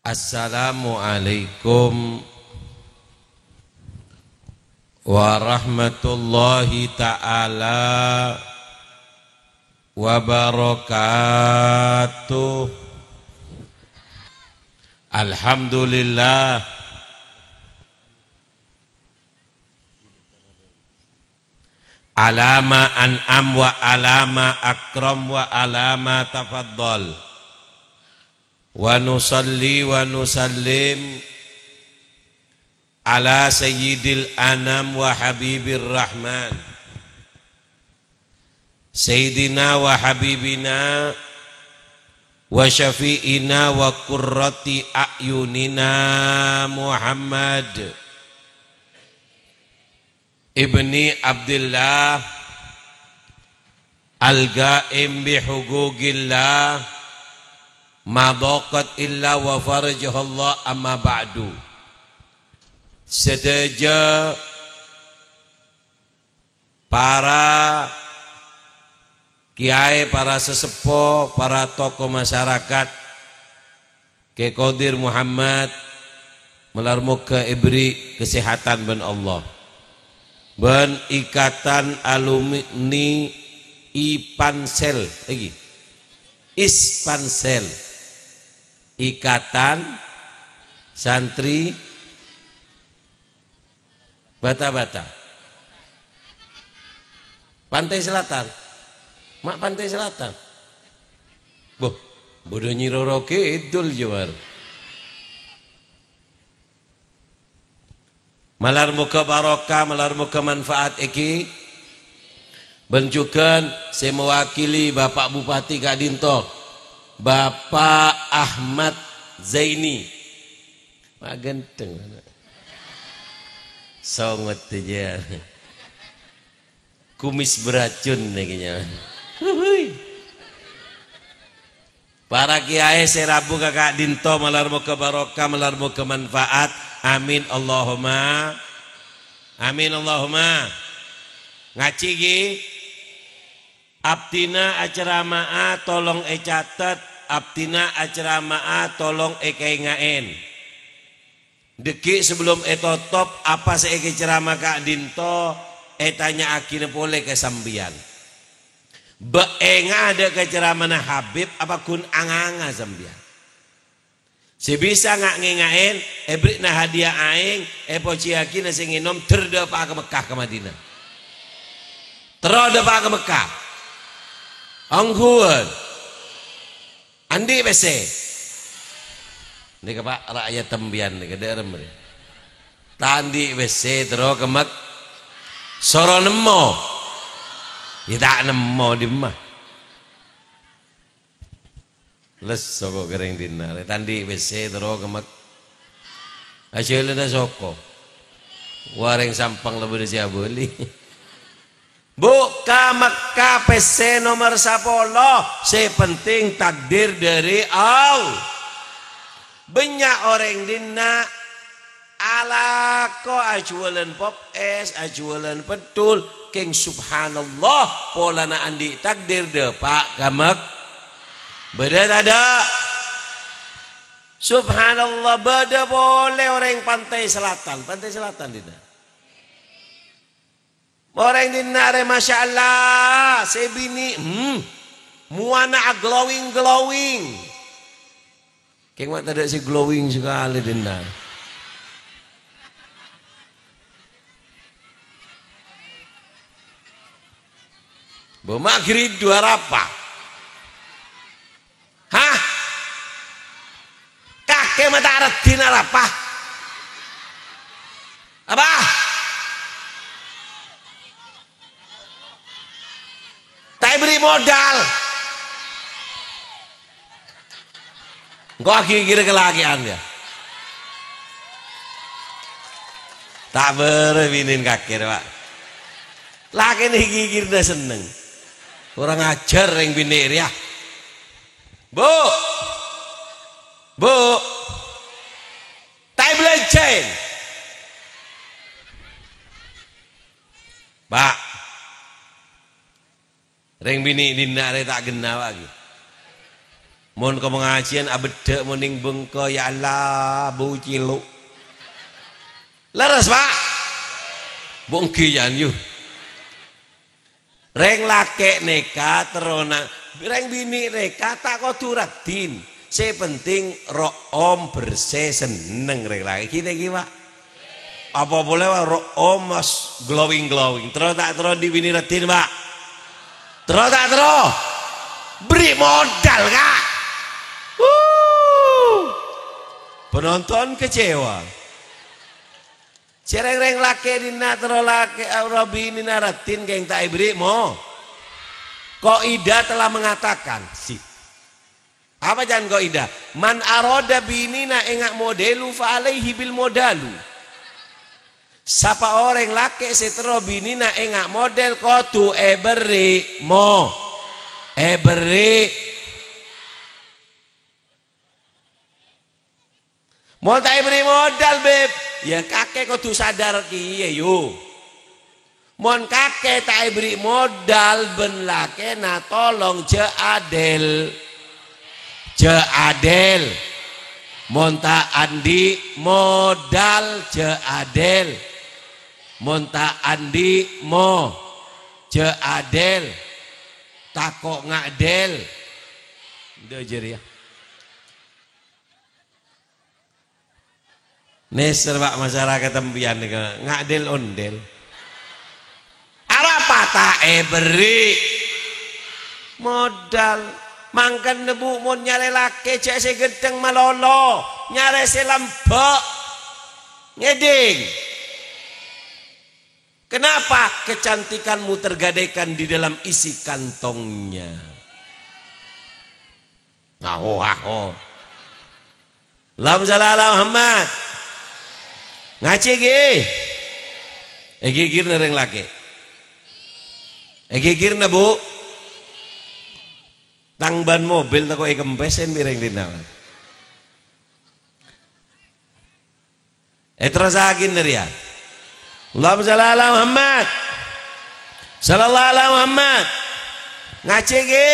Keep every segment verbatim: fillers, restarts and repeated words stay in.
Assalamualaikum warahmatullahi ta'ala wabarakatuh. Alhamdulillah. Ala ma an'am wa ala ma akram wa ala ma tafaddal. Wa nusalli wa nusallim ala sayyidil anam wa habibir rahman. Sayyidina wa habibina wa syafi'ina wa qurrati a'yunina Muhammad ibni Abdillah, al-qaim bi huquqillah, ma dhaqat illa wa farajahallah, amma ba'du. Sadhâjâ para kiyaè, para saseppo, para tokoh masyarakat, Kè Qadir Muhammad, malar moghâ èberri' kasèhatan bân Allah. Bân Ikatan Alumni Ipansel, lagi. Ispansel. Ikatan Santri Bata-bata. Pantai Selatan. Ma' Pantai Selatan. Boh, bâdâ Nyi Roro Kidul, jâwâr. Malar moghâ barokah, malar moghâ manfaat èngghi. Bân jhughân sè mewakili Bapak Bupati ka'dinto, Bapak Ahmad Zaini. Ma' ghântheng. Songot jâ. Kumis beracun nèka nyaman. Huhuy. Para kiyaè sè rabu ka ka'dinto, malar moghâ barokah, malar moghâ manfaat. Amin Allahumma. Amin Allahumma. Ngajhi ghi? Abdhina acerama'a tolong ècatet, abdhina acerama'a tolong èkaènga'è. Dhâggi' sabellum ètotop, apa sè èkacerama ka'dinto, ètanya'aghina polè ka sampèyan. Bâ' ènga' dâ' kaceramana Habib, apa ghun anganga sampèyan? Sè bisa nga'-ngènga'è, èberri'na hadiah aèng, èpojhiyaghina sè ngènom, dhâr dâpa'a ka Mekkah, ka Madinah. Terro dâpa'a ka Mekkah. Ongghuwân. Andi' pèssè. Nèka, Pa', ra'yat sampèyan nèka, dâ'remma rè. Ta' andi' pèssè, terro ka Mek-, soro nemmo. Yâ ta' nemmo, dimma. Lesso ko' ka rèng dinna', rè, ta' andi' pèssè terro ka Mek-, ajhâlâna soko. Wa rèng Sampang la bâdâ sè abâli. Bu, ka Mekkah pèssè nomer sapolo, sè penting takdir dâri Allah. Bânnya' orèng dinna' Alako ajhuwâlân pop es, ajhuwâlân peddhul, kèng subhanallah, polana andi' takdir dâpa' ka Mek-, bâdâ tadâ'? Subhanallah, bâdâ polè orèng Pantai Selatan. Pantai Selatan dinna'. Orèng dinna' rè, masyaallah, sè binè', hmm, mowana a-glowing-glowing. Kèng ma' tadâ' sè glowing sakalè dinna'. Bâ ma' ghiridhu arapa? Hah? Kakè ma' ta' raddhin arapa? Apa? Ta' èberri' modal. Engko' aghigir kalakè'an, yâ. Ta' bârâ binèn kakè, Pa'. Lakèna èghigirna senneng. Kurang ajar rèng binè' rèya. Bu! Bu! Ta' èbâlânjhâi. Pa'. Rèng binè' dinna' rè ta' ghenna, Pa', ghi. Mon ka pangajiyân abeddhâ' mon nèng bengko, ya Allah, bâu cèlo'. Lerres, Pak? Bu' ènggi, yan, yu. Rèng lakè' nèka terrona, rèng binè' nèka ta' kodhu raddhin. Sè penting ro'om, bersè, senneng rèng lakè'. Ghi' ta' ghi', Pak? Apa polè, Pak, ro'om mas glowing-glowing. Terro ta' terro andi' binè raddhin, Pak? Terro ta' terro? Bherri' modal, Ka'. Wuh. Penonton kecewa. Sè rèng-rèng lakè' dinna' terro lakè', terro binèna raddhin kèng ta' èbherri' mo-, Kaidah telah mengatakan, si. Apa can kaidah? "Man arada binèna enga' modelu fa alaihi bil modalu." Sapa orèng lakè' sè terro binèna enga' model kodhu èbherri' mo-, èbherri'. Mon ta' èbherri' modal, Bib, ya kakè kodhu sadar kèya, yu. Mon kakè ta' èbherri' modal bân lakèna, tolong jhâ' adil. Jhâ' adil. Mon ta' andi' modal, jhâ' adil. Mon ta' andi' mo-, jhâ' adil. Tako' nga'dil. Dâ' jârèya. Nèser, Pak, masyarakat sampèyan nèka nga'dil-ondil. Arapa ta' èbherri' modal? Mangkana, Bu, mon nyarè lakè jhâ' sè ghendheng malolo, nyarè sè lambâ'. Ngèdhing. Kenapa kecantikanmu tergadaikan di dalam isi kantongnya? Aho, aho. Allahumma shalli ala Muhammad. Ngajhi, ghi? Èghighirna rèng lakè'. Èghighirna, Bu. Tang bân mobil tako' èkempes bi' rèng dinna'. Èterrossaghi rèya. Allahumma shalli ala Muhammad. Sallallahu ala Muhammad. Ngajhi, ghi?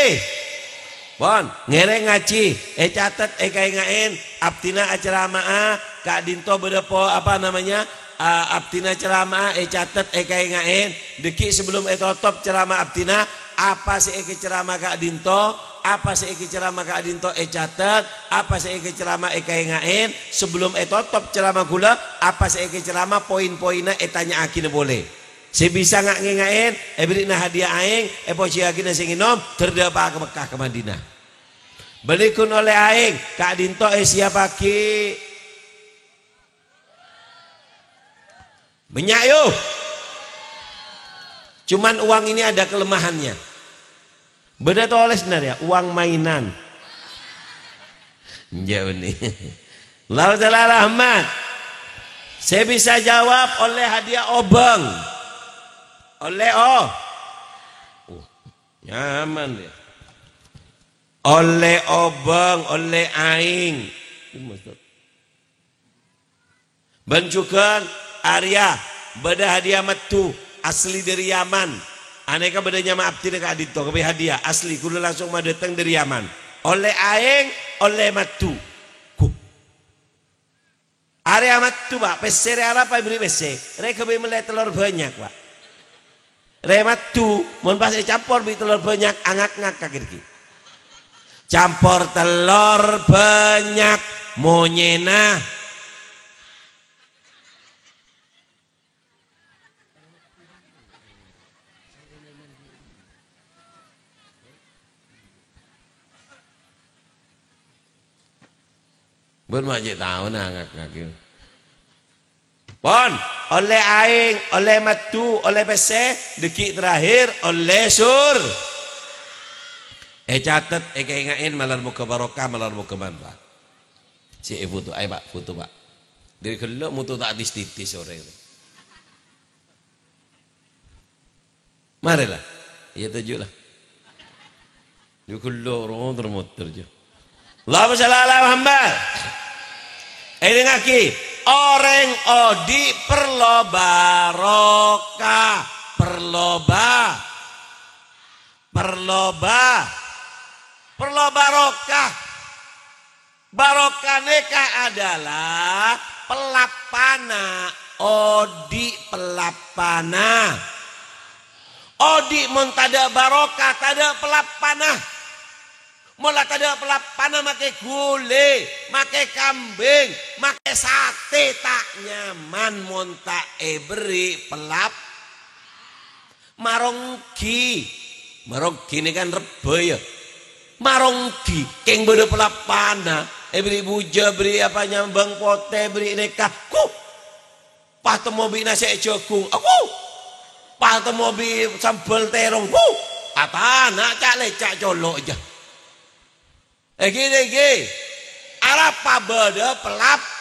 Pon, ngèrèng ngajhi. Ècatet, èkaènga'è. Abdhina acerama'a, ka'dinto bâdâ po-, apa namanya, a-, abdhina cerama'a, ècatet, èkaènga'è. Dâgghi' sabellum ètotop cerama abdhina, apa sè èkacerama ka'dinto, apa sè èkacerama ka'dinto ècatet, apa sè èkacerama èkaènga'è, sabellum ètotop cerama ghulâ, apa sè èkacerama poin-poinna ètanya'aghina polè. Sè bisa nga-, ngènga'è, èbherri'na hadiah aèng, èpojhiyâghina sè ngènom, ter dâpa' ka Mekkah ka Madinah. Bâli ghun ollè aèng, ka'dinto èsèyapaghi. Bânnya', yu. Cuman uang ini ada kelemahannya. Bâdâ tolès nèka, uang mainan. Enjâ' bânnè. Allahumma shalli ala Muhammad. Sè bisa jawab ollè hadiah obâng. Ollè o-, oh, nyaman deh. Ollè obâng, ollè aèng. Bân jhughân arèya bâdâ hadiah maddhu asli dâri Yaman. Anèka bâdâ nyama abdhina ka'dinto, kabbhi hadiah asli, ghulâ langsung madâteng dâri Yaman. Ollè aèng, ollè maddhu. Ghu. Arèya maddhu, Pak, pèssè rè arapa èbherri' pèssè? Rè kabbhi mellè tellor bânnya', Pak. Rè maddhu, mon pas ècampor bi' tellor bânnya', angak-ngak ka kèra. Campor tellor bânnya', monyèna. Bân ma' cè' taona ngak-ngak. Pon, ollè aèng, ollè maddhu, ollè pèssè, dâgghi' terakhir, ollè sur. Ècatet, èkaènga'è, malar moghâ barokah, malar moghâ manfaat. Sè èfoto, ayo, Pak, foto, Pak. Dâri ghellâ' moto ta' tis-titis orèng. Marè la. Iyâ, toju' la. Yu ghellâ' ro ter-moter, jâ. Allahumma shalli ala Muhammad. Èlèngngaghi, orèng odi' parlo barokah, parlo ba-, parlo ba-, parlo barokah. Barokah nèka adalah pèlappanna, odi' pèlappanna. Odi' mon tadâ' barokah, tadâ' pèlappanna. Mon la tadâ' pèlappanna, makè ghulè, makè kambing, makè satè, ta' nyaman mon ta' èberri' pèlap-, maronggi. Maronggi nèka kan rebbhâ, yâ. Maronggi, kèng bâdâ pèlappanna. Èberri' bujâ, berri' apa, nyambhâng potè, berri' nèka. Ku! Pas temmo bi' nasè' jhâghung, aku! Pas temmo bi' sambhâl tèrong, ku! Atana' ca'-lèca' colo' jâ. Èngghi, èngghi. Arapa bâdâ pèlap-,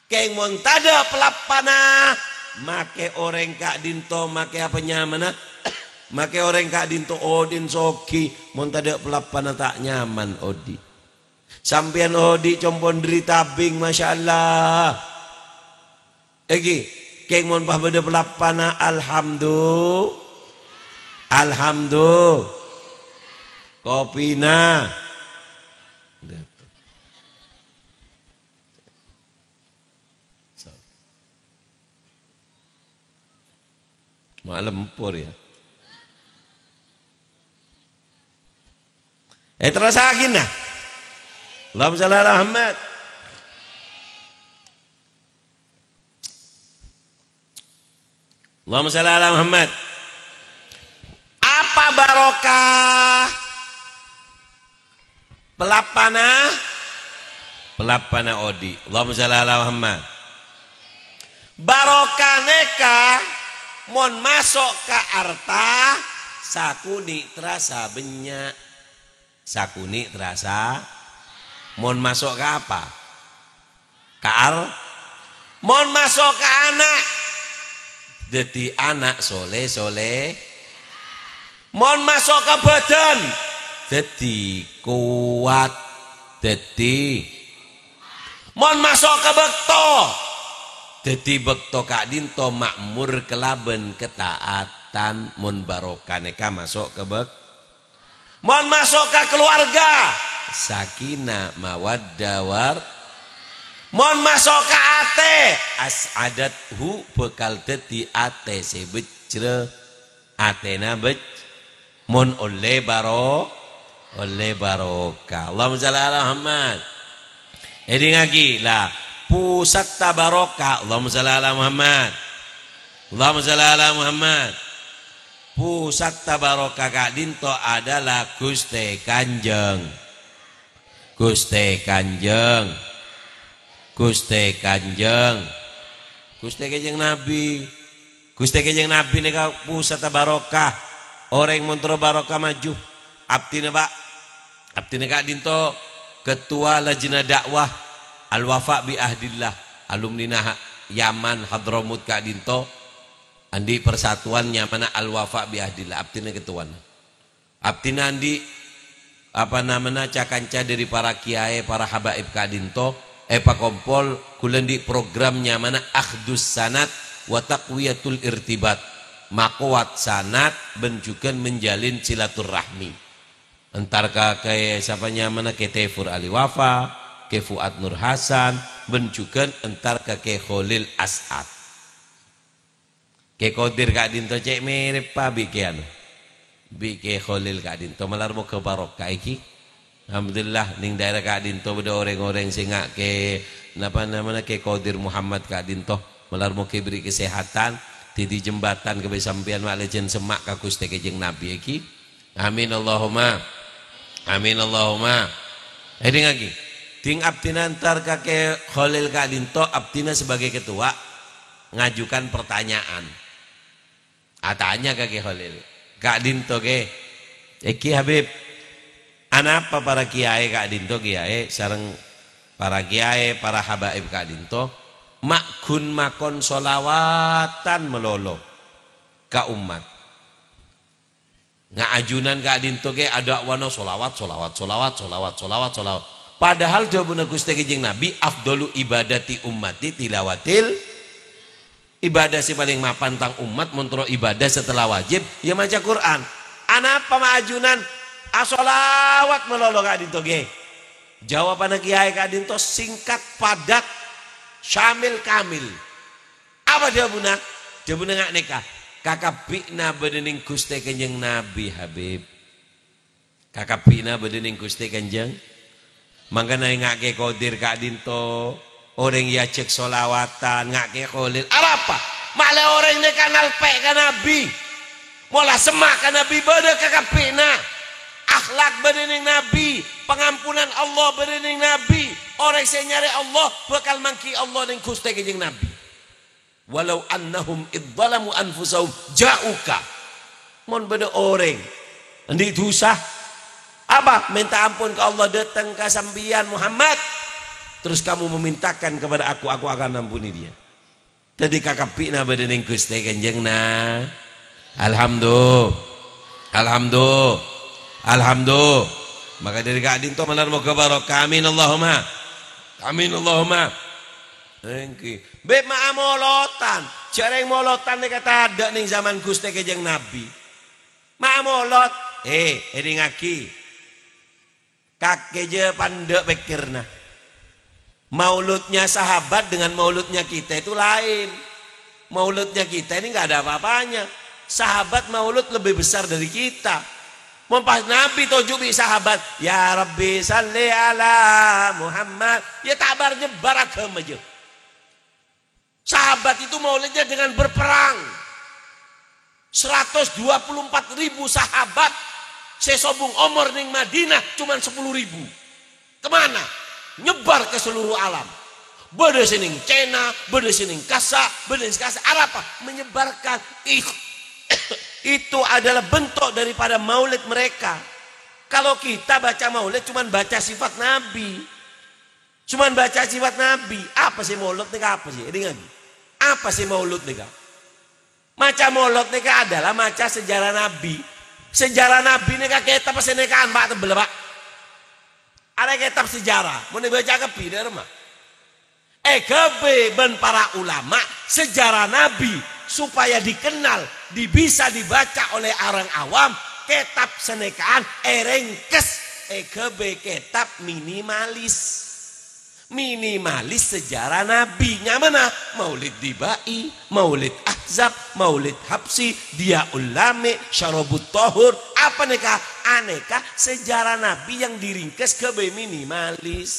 kèng mon tadâ' pèlappanna, makè orèng ka'dinto, makè apa nyamana? Makè orèng ka'dinto odi'na soghi, mon tadâ' pèlappanna ta' nyaman odi'. Sampèyan odi' compo'na dhâri tabing, masyaallah. Èngghi, kèng mon pas bâdâ pèlappanna, alhamdu-, alhamdu-, kopina. Malem pur, yâ. Eh, terrossaghi, nah. Allahumma shalli ala Muhammad. Allahumma shalli ala Muhammad. Apa barokah? Pèlappanna? Pèlappanna odi'. Allahumma shalli ala Muhammad. Barokah nèka mon maso' ka arta, sakonè' terrassa bânnya'. Sakonè' terrassa. Mon maso' ka apa? Ka ar-, mon maso' ka ana', dhâddhi ana' solè-solè. Mon maso' ka bhâdhân, dhâddhi kowat. Dhâddhi, mon maso' ka bâkto, dhâddhi bâkto ka'dinto ma'mor kalabân kataatan. Mon barokah nèka maso' ka bâk-, Mon maso' ka kalowarga, sakinah, mawaddah, war-, mon maso' ka atè, as'adathu, bhâkal dhâddhi atè sè bhâjjhrâ, atèna bhâj-, mon ollè baro-, ollè barokah. Allahumma shalli ala Muhammad. Èdingngaghi, la, pusatta barokah. Allahumma shalli ala Muhammad. Allahumma shalli ala Muhammad. Pusatta barokah ka'dinto adalah Ghustè Kanjeng. Ghustè Kanjeng. Ghustè Kanjeng. Ghustè Kanjeng Nabi. Ghustè Kanjeng Nabi nèka pusatta barokah. Orèng mon terro barokah maju. Abdhina, Pak. Abdhina ka'dinto Ketua Lajnah Dakwah Al-Wafa bi Ahdillah. Alumnina Ha-, Yaman Hadramaut ka'dinto. Andi' persatuan nyamana Al-Wafa bi Ahdillah, abdhina ketuana. Abdhina andi', apa namana, ca-kanca dhâri para kiyaè, para habaib ka'dinto, èpakompol, ghulâ andi' program nyamana Akhdus Sanad wa Taqwiyatul Irtibat, makowat sanad bân jhughân menjalin silaturahmi. Entar ka Kè, sapa nyamana, Kè Tefur Ali Wafa, Kè Fuad Nur Hasan, bân jhughân entar ka Kè Kholil As'ad. Kè Qadir ka'dinto cè' mèrèp, Pa', bi' Kè anu. Bi' Kè Kholil ka'dinto, malar moghâ barokah èngghi. Alhamdulillah, neng daerah ka'dinto bâdâ orèng-orèng sè nga' Kè, napa namana, Kè Qadir Muhammad ka'dinto. Malar moghâ èberri' kasèhatan, dhâddhi jembatan kabbhi sampèyan, ma' lajân semma' ka Ghustè Kanjeng Nabi èngghi. Amin Allahumma. Amin Allahumma. Èdingngaghi. Dhing abdhina entar ka Kè Kholil ka'dinto, abdhina sebagai ketua ngajukan pertanyaan. Atanya ka Kè Kholil. Ka'dinto, Kè. Èngghi, Habib. Anapa para kiyaè ka'dinto, kiyaè, sareng para kiyaè, para habaib ka'dinto, ma' ghun makon sholawatan malolo ka ommat? Nga' ajunan ka'dinto kè adakwana sholawat, sholawat, sholawat, sholawat, sholawat, sholawat. Padahal dhâbuna Ghustè Kanjeng Nabi, "Afdalu ibadati ummati tilawatil," ibadah sè palèng mapan tang ommat, mon terro ibadah setelah wajib, ya maca Qur'an. Anapa ma' ajunan asholawat malolo ka'dinto kè? Jawabanna kèyaè ka'dinto singkat, padat, syamil, kamil. Apa dhâbuna? Dhâbuna nga' nèka, "Kakabbhi'na bâdâ neng Ghustè Kanjeng Nabi, Habib." Kakabbhi'na bâdâ neng Ghustè Kanjeng. Mangkana nga' kè kodir ka'dinto, orèng èajhâk sholawatan, nga' kè kholil. Arapa? Ma'lè orèng nèka nalpè' ka Nabi. Mola semma' ka Nabi bâdâ kakabbhi'na. Akhlak bâdâ neng Nabi, pangampunan Allah bâdâ neng Nabi. Orèng sè nyarè Allah bhâkal mangghi Allah neng Ghustè Kanjeng Nabi. "Walau annahum idh zalamu anfusahum ja'uka." Mon bâdâ orèng andi' dhusa, apa? Mènta ampon ka Allah, dâteng ka sampèyan, Muhammad. Terus kamu memintakan kepada aku, aku akan ampuni dia. Dhâddhi kakabbhi'na bâdâ neng Ghustè Kanjeng Na-, Alhamdulillah. Alhamdulillah. Alhamdulillah. Maka dhâri ka'dinto malar moghâ barokah. Amin Allahumma. Amin Allahumma. Èngghi. Bâ' ma' amolotan. Jhâ' rèng molotan nèka tadâ' neng zaman Ghustè Kanjeng Nabi. Ma' amolot. Eh, èdingngaghi. Kakè jhâ' pandâ' pèkkèrna. Mauludnya sahabat dengan mauludnya kita itu lain. Mauludnya kita ini nggak ada apa-apanya. Sahabat maulud lebih besar dari kita. Mon pas Nabi toju' bi' sahabat, "Ya Rabbi, salli ala Muhammad." Ya, ta' bar-nyebbar aghâma jhâ'. Sahabat itu maulidnya dengan berperang. Seratus dua puluh empat ribu sahabat sè sobung omor neng Madinah, cuman sepuluh ribu. Kemana? Nyebar ke seluruh alam. Bâdâ sè neng Cèna, bâdâ sè neng kassa', bâdâ sè neng kassa'. Arapa? Menyebarkan. Ih, itu adalah bentuk daripada maulid mereka. Kalau kita baca maulid, cuman baca sifat Nabi. Cuman baca sifat Nabi. Apa sè maulud nèka apa sè? Èdingngaghi. Apa sè maulud nèka? Maca maulud nèka adalah maca sejarah Nabi. Sejarah Nabi nèka kètab sè nèkaan, Pak, tebel, Pak. Arèya kètab sejarah. Mon èbâca kabbhi, dâ' remma. Èghâbây bân para ulama sejarah Nabi supaya dikenal, di-, bisa dibaca oleh orang awam. Kètab sè nèkaan èrèngkes èghâbây kètab minimalis. Minimalis sejarah Nabi. Nyamana? Maulid Dibai, Maulid Ahzab, Maulid Habsyi, Diyaul Lami', Syarabut Tahur. Apa nèka? Anèka sejarah Nabi yang diringkas ghâbây minimalis.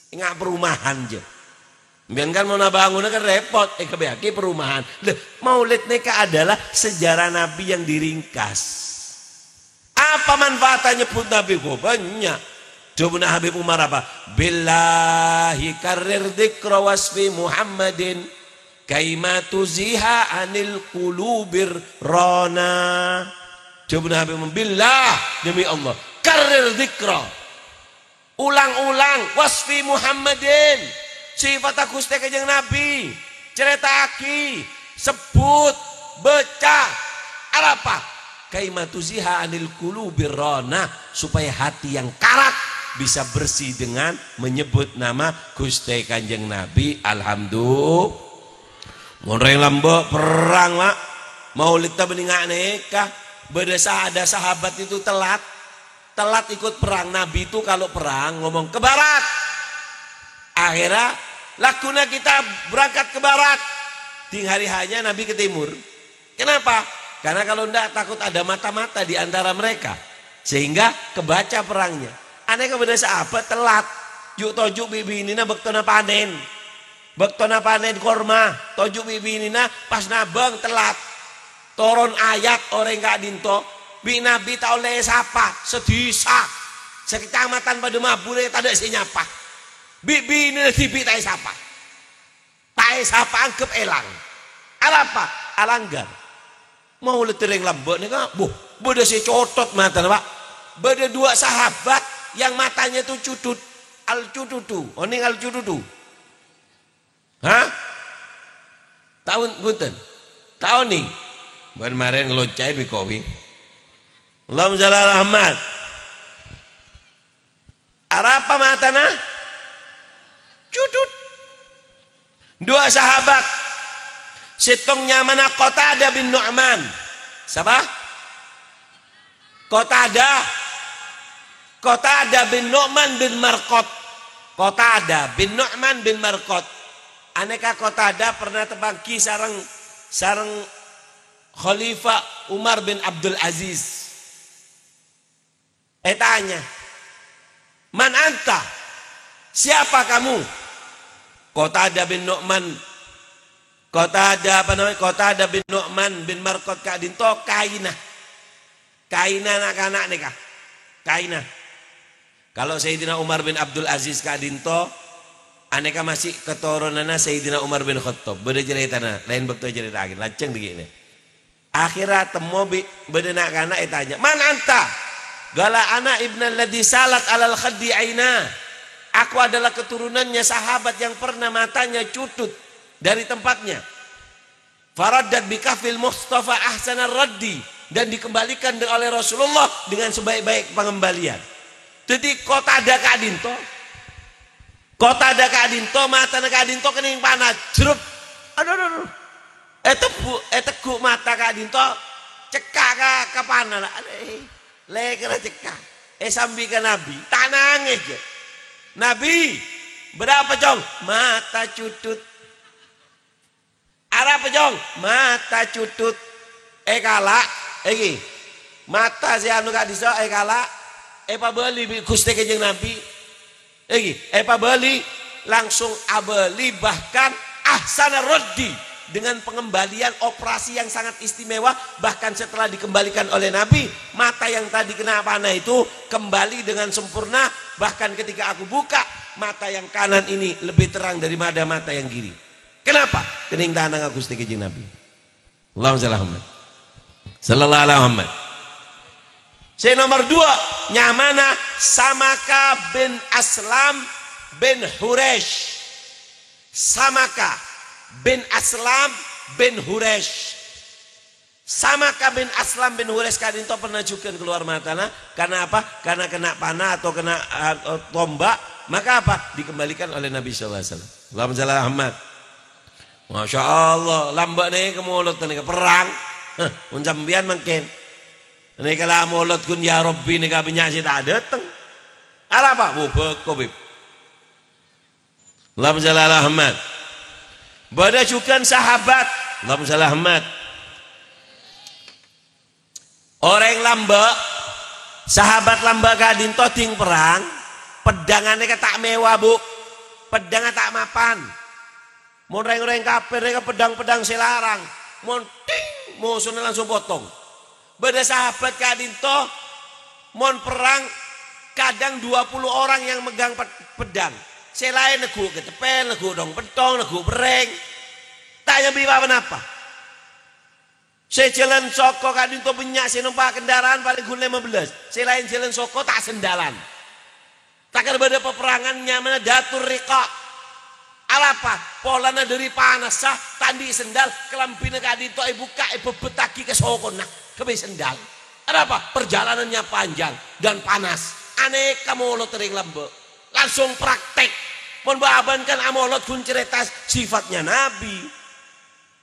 Enga' perumahan jhâ'. Sampèyan kan mon abânguna kan rèpot, èghâbâyyaghi perumahan. Lha, maulid nèka adalah sejarah Nabi yang diringkas. Apa manfaatnya nyebbhut Nabi? Wah, bânnya'. Dhâbuna Habib Umar apa? "Billahi karrir dzikra wasfi Muhammadin kaima tuziha anil qulubir rana." Dhâbuna Habib Umar, "Billah, demi Allah, karrir dzikra." Ulang-ulang, wasfi Muhammadin. Sifatta Ghustè Kanjeng Nabi. Carèta'aghi, sebbhut, bâca. Arapa? Kaima tuziha anil qulubir rana, supaya hati yang karat bisa bersih dengan menyebut nama Ghustè Kanjeng Nabi. Alhamdulillah. Mon rèng lambâ' perrang, Pak. Maulidda bânnè nga' nèka. Bâdâ sa-, ada sahabat itu telat. Telat ikut perang. Nabi itu kalau perang ngomong, "Ke barat." Akhirnya, lagghuna kita berangkat ke barat. Ding hari hanya Nabi ke timur. Kenapa? Karena kalau ndak, takut ada mata-mata di antara mereka. Sehingga kebaca perangnya. Anèka bâdâ sahabat telat. Ju'-toju' bi' binèna bâktona panèn. Bâktona panèn korma, toju' bi' binèna pas nabâng telat. Toron ayat orèng ka'dinto, bi' Nabi ta' ollè èsapa, sadhisa, sakacamatan padâ mabuna tadâ' sè nyapa. Bi' binèna dhibi' ta' èsapa. Ta' èsapa, angghep èlang. Arapa? Alangghâr. Maulid rèng lambâ' nèka, boh, bâdâ sè cotot matana, Pak. Bâdâ dua sahabat yang matanya itu cudut. Al-cududu. Onèng al-cududu? Hah? Taon, bhunten. Taon nè? Bân marèn ngelonca'è bi' kowi. Allahumma shalli ala Muhammad. Arapa matana? Cudut. Dua sahabat. Sèttong nyamana Qatadah bin Nu'man. Sapa? Qatadah. Qatadah bin Nu'man bin Marqad. Qatadah bin Nu'man bin Marqad. Anèka Qatadah pernah tapangghi sareng, sareng Khalifah Umar bin Abdul Aziz. Ètanya, "Man anta? Siapa kamu?" Qatadah bin Nu'man, Qatadah, apa namanya, Qatadah bin Nu'man bin Marqad ka'dinto kaèna. Kaèna na'-kana' nèka. Kaèna. Kalau Sayyidina Umar bin Abdul Aziz ka'dinto, anèka masih keturunanna Sayyidina Umar bin Khattab. Bâdâ carètana, laèn bâkto ècarèta'aghi. Lajhâng dhâggi' nè. Akhirnya temmo bi' bâdâ na'-kana' ètanya, "Man anta?" "Qala ana ibnalladzi salat alal khaddi aina." "Aku adalah keturunannya sahabat yang pernah matanya cutut dari tempatnya." "Faraddat bi kaffil Mustafa ahsanar raddi." Dan dikembalikan de-, oleh Rasulullah dengan sebaik-baik pengembalian. Dhâddhi Qatadah ka'dinto. Qatadah ka'dinto, matana ka'dinto kennèng pana, jrep. Aduh, aduh, aduh. Ètegghu', ètegghu' mata ka'dinto, cekka' ka, ka pana, la-, aduh, lèkèrra cekka'. Èsambi ka Nabi, ta' nangès, jâ. "Nabi, bârâmpa, Cong?" "Mata cutut." "Arapa, Cong?" "Mata cutut." Èkala', èngghi. Mata sè anu ka'dissa' èkala', èpabâli bi' Ghustè Kanjeng Nabi. Èngghi, èpabâli, langsung abâli, bahkan ahsana raddi, dengan pengembalian operasi yang sangat istimewa, bahkan setelah dikembalikan oleh Nabi, mata yang tadi kena panah itu kembali dengan sempurna, bahkan ketika aku buka, mata yang kanan ini lebih terang daripada mata yang kiri. Kenapa? Kennèng tanangnga Ghustè Kanjeng Nabi. Allahumma shalli ala Muhammad. Sallallahu ala Muhammad. Sè nomer duwâ', nyamana Samaka bin Aslam bin Huresh. Samaka bin Aslam bin Huresh. Samaka bin Aslam bin Huresh ka'dinto pernah jhughân kalowar matana. Karena apa? Karena kena panah atau kena, eh, tombak. Maka apa? Dikembalikan oleh Nabi sallallahu alaihi wasallam. Allahumma shalli ala Muhammad. Masya Allah, lambâ' nèka molod nèka perrang. Heh, mon sampèyan mangkèn. Nèka la molod ghun ya Rabbi nèka bânnya' sè ta' dâteng. Arapa? Wo, bâko, Bib. Allahumma shalli ala Muhammad. Bâdâ jhughân sahabat. Allahumma shalli ala Muhammad. Orèng lambâ', sahabat lambâ' ka'dinto dhing perrang, peddhângnga nèka ta' mèwah, Bu. Peddhângnga ta' mapan. Mon rèng-orèng kafir nèka peddhâng-peddhâng sè larang, mon ting, mosona langsung potong. Bâdâ sahabat ka'dinto, mon perrang, kadang dua puluh orang yang megang ped-, peddhâng. Sè laèn neggu' keteppel, neggu' tong-pettong, neggu' perrèng. Ta' nyambi pa-ponapa. Sè jhâlân soko ka'dinto bânnya' sè nompa' kendaraan palèng ghun lèma bellâs. Sè laèn jhâlân soko ta' sendhâlân. Takèr bâdâ paperrangan nyamana Dzatur Riqa'. Arapa? Polana dhâri panassa, ta' andi' sendal, kalambhina ka'dinto èbukka', èbhebbettaghi ka sokona, kabây sendal. Arapa? Perjalanannya panjang dan panas. Anèka molod rèng lambâ'. Langsung praktek. Mon bâ-abân kan amolod ghun carèta sifatnya Nabi.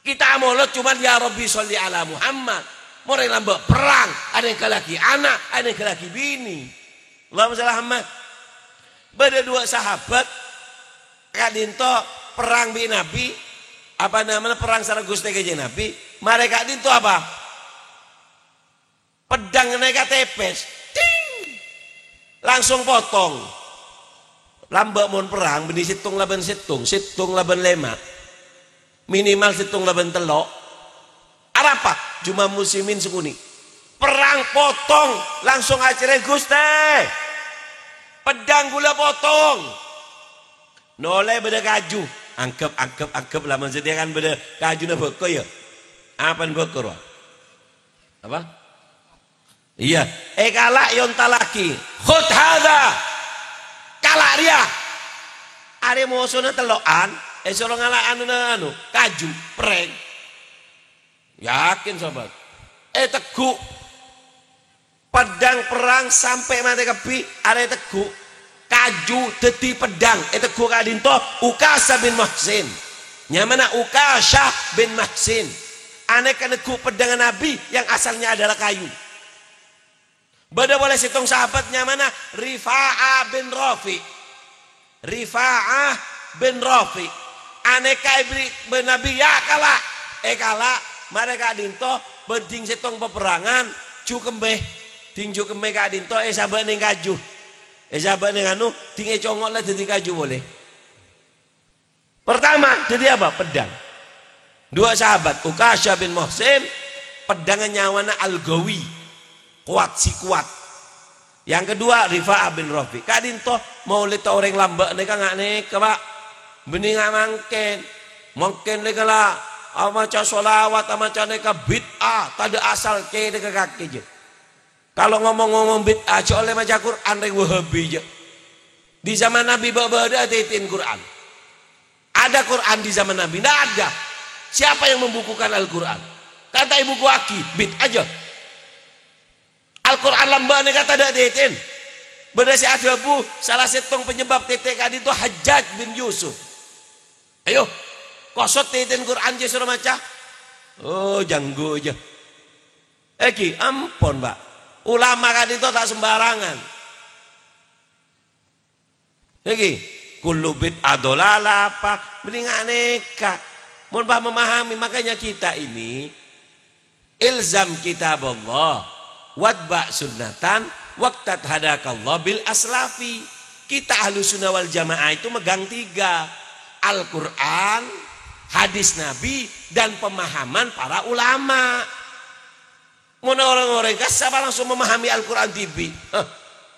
Kita amolod cuman, "Ya Rabbi, sholli ala Muhammad." Mon rèng lambâ' perrang, anèngghâllaghi ana', anèngghâllaghi binè. Allahumma shalli ala Muhammad. Bâdâ duwâ' sahabat ka'dinto perrang bi' Nabi, apa namana, perrang sareng Ghustè Kanjeng Nabi. Marè ka'dinto apa? Peddhâng nèka tèpès. Ting! Langsung potong. Lambâ' mon perrang, bânnè sèttong labân sèttong, sèttong labân lèma'. Minimal sèttong labân tello'. Arapa? Jumah muslimin sakonè'. Perrang potong, langsung acarè, "Ghustè, peddhâng ghulâ potong." Nolè bâdâ kaju. Angghep, angghep, angghep. Lah, maksudnya kan bâdâ kajuna bâko, ya? Apana bâko, rowa? Apa? Iyâ. Èkala' èontallaghi. "Khudz hadza." Kala' rèya. Arè mosona tello'an, èsoro ngala' anuna anu, kaju, perrèng. Yakin, sahabat. Ètegghu'. Peddhâng perrang sampè' matè kabbhi, arè ètegghu'. Kaju dhâddhi peddhâng, ètegghu' ka'dinto Ukasha bin Muhsin. Nyamana Ukasha bin Muhsin. Anèka negghu' peddhângnga Nabi yang asalnya adalah kayu. Bâdâ polè sèttong sahabat nyamana Rifa'ah bin Rafi'. Rifa'ah bin Rafi'. Anèka èberri' bân Nabi, "Ya', kala'." Èkala', marè ka'dinto bâding sèttong paperrangan, jhu kembhâ. Ding jhu kembhâ ka'dinto, èsabâ' neng kaju. Èsabâ' neng anu, ding ècongo' la dhâddhi kaju polè. Pertama, dhâddhi apa? Peddhâng. Dua sahabat, Ukasha bin Muhsin, peddhângnga nyamana Al-Ghawi, kowat, sè kowat. Yang kedua, Rifa'ah bin Rafi'. Ka'dinto, maulidda orèng lambâ' nèka nga' nèka, Pa'. Bânnè nga' mangkèn. Mangkèn nèka la, amaca sholawat, amaca nèka bid'ah, tadâ' asal kènè ka kakè jâ. Kalau ngomong-ngomong bid'ah, jâ' ollè maca Qur'an rèng Wahabi jâ. Di zaman Nabi bâ-, bâdâ tètèn Qur'an. Ada Qur'an di zaman Nabi? Ndak ada. Siapa yang membukukan Al-Qur'an? Kan ta' èbukuwaghi, bid'ah jâ. Al-Qur'an lambâ' nèka tadâ' tètèn. Bâdâ sè adhâbu, sala sèttong penyebab tètè ka'dinto Hajjaj bin Yusuf. Ayo, kosot tètèn Qur'an jâ soro maca. Oh, jhângghu jâ. Èngghi, ampon, Pa'. Ulama ka'dinto ta' sembarangan. Èngghi, kullu bid'ah dhalalah apa? Bânnè nga' nèka. Mon pas memahami, makanya kita ini ilzam kitaballah, watba' sunnatan, waqtad hadakallah bil aslafi. Kita Ahlussunnah wal Jamaah itu megang tiga. Al-Qur'an, hadis Nabi, dan pemahaman para ulama. Mon rèng-orèng kassa' langsung memahami Al-Qur'an dhibi'. Hah,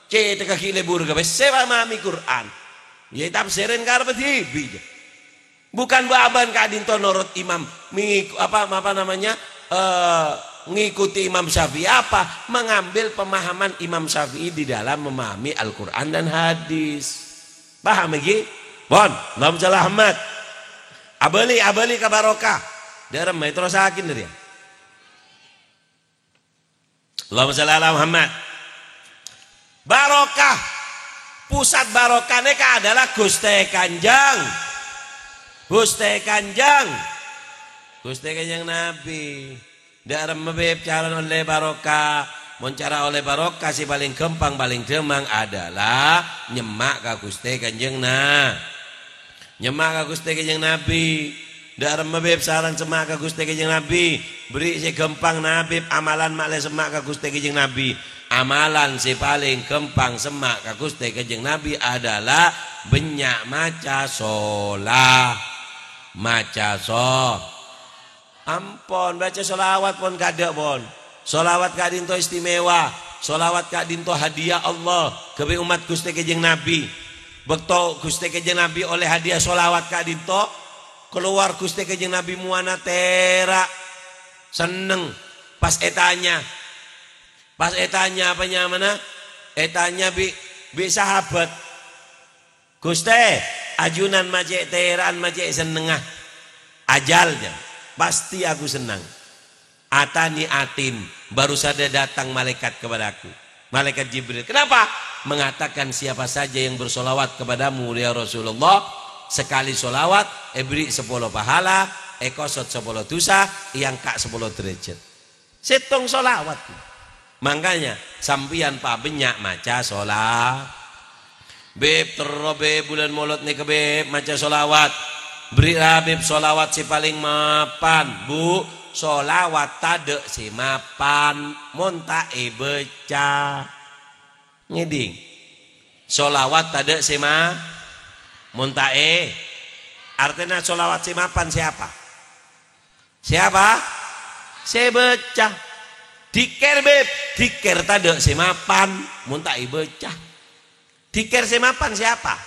cèthaghi lebur ka pèssè memahami Qur'an. Yâ, tafsirin karebbhâ dhibi'. Bukan bâ-abân ka'dinto norot imam, mengik-, apa, apa namanya, eh, ngikuti Imam Syafi'i apa? Mengambil pemahaman Imam Syafi'i di dalam memahami Al-Qur'an dan hadis. Paham èngghi? Pon, Allahumma shalli Muhammad. Abâli, abâli ka barokah. Dâremma èterrossaghi, dâri. Allahumma shalli ala Muhammad. Barokah. Pusat barokah nèka adalah Ghustè Kanjeng. Ghustè Kanjeng. Ghustè Kanjeng Nabi. Dâremma, Bib, cara ollè barokah. Mon cara ollè barokah sè palèng ghâmpang, palèng dhâmang adalah nyemma' ka Ghustè Kanjeng Na-, Nyemma' ka Ghustè Kanjeng Nabi. Dâremma, Bib, sareng semma' ka Ghustè Kanjeng Nabi. Bâri' sè ghâmpang, na, Bib, amalan ma'lè semma' ka Ghustè Kanjeng Nabi. Amalan sè palèng ghâmpang semma' ka Ghustè Kanjeng Nabi adalah bânnya' maca sola-, maca so-, Ampon, baca sholawat pon kadhâ', pon. Sholawat ka'dinto istimewa. Sholawat ka'dinto hadiah Allah kabbhi ommat Ghustè Kanjeng Nabi. Bâkto Ghustè Kanjeng Nabi ollè hadiah sholawat ka'dinto, kalowar Ghustè Kanjeng Nabi mowana tèra'. Senneng. Pas ètanya. Pas ètanya apa nyamana? Ètanya bi', bi' sahabat. "Ghustè, ajunan ma' cè' tèra'an ma' cè' sennengnga." "Ajal," jâ, "pasti aku senneng. Atani atin, baru saja datang malaikat kepadaku. Malaikat Jibril. Kenapa?" "Mengatakan siapa saja yang bersolawat kepadamu, ya Rasulullah, sekali solawat, èbèrri' sapolo pahala, èkosot sapolo dusa, èangka' sapolo derajat." Sèttong sholawat. Mangkanya, sampèyan pabânnya' maca shola-, Bib, terro, Bib, bulân Molod nèka, Bib, maca sholawat. Bèrri' ra, Bib, sholawat sè palèng mapan. Bu, sholawat tadâ' sè mapan, mon ta' èbâca. Ngèdhing. Sholawat tadâ' sè ma-, mon ta' è-, artèna sholawat sè mapan sè apa? Sè apa? Sè bâca. Dzikir, Bib. Dzikir tadâ' sè mapan, mon ta' èbâca. Dzikir sè mapan sè apa?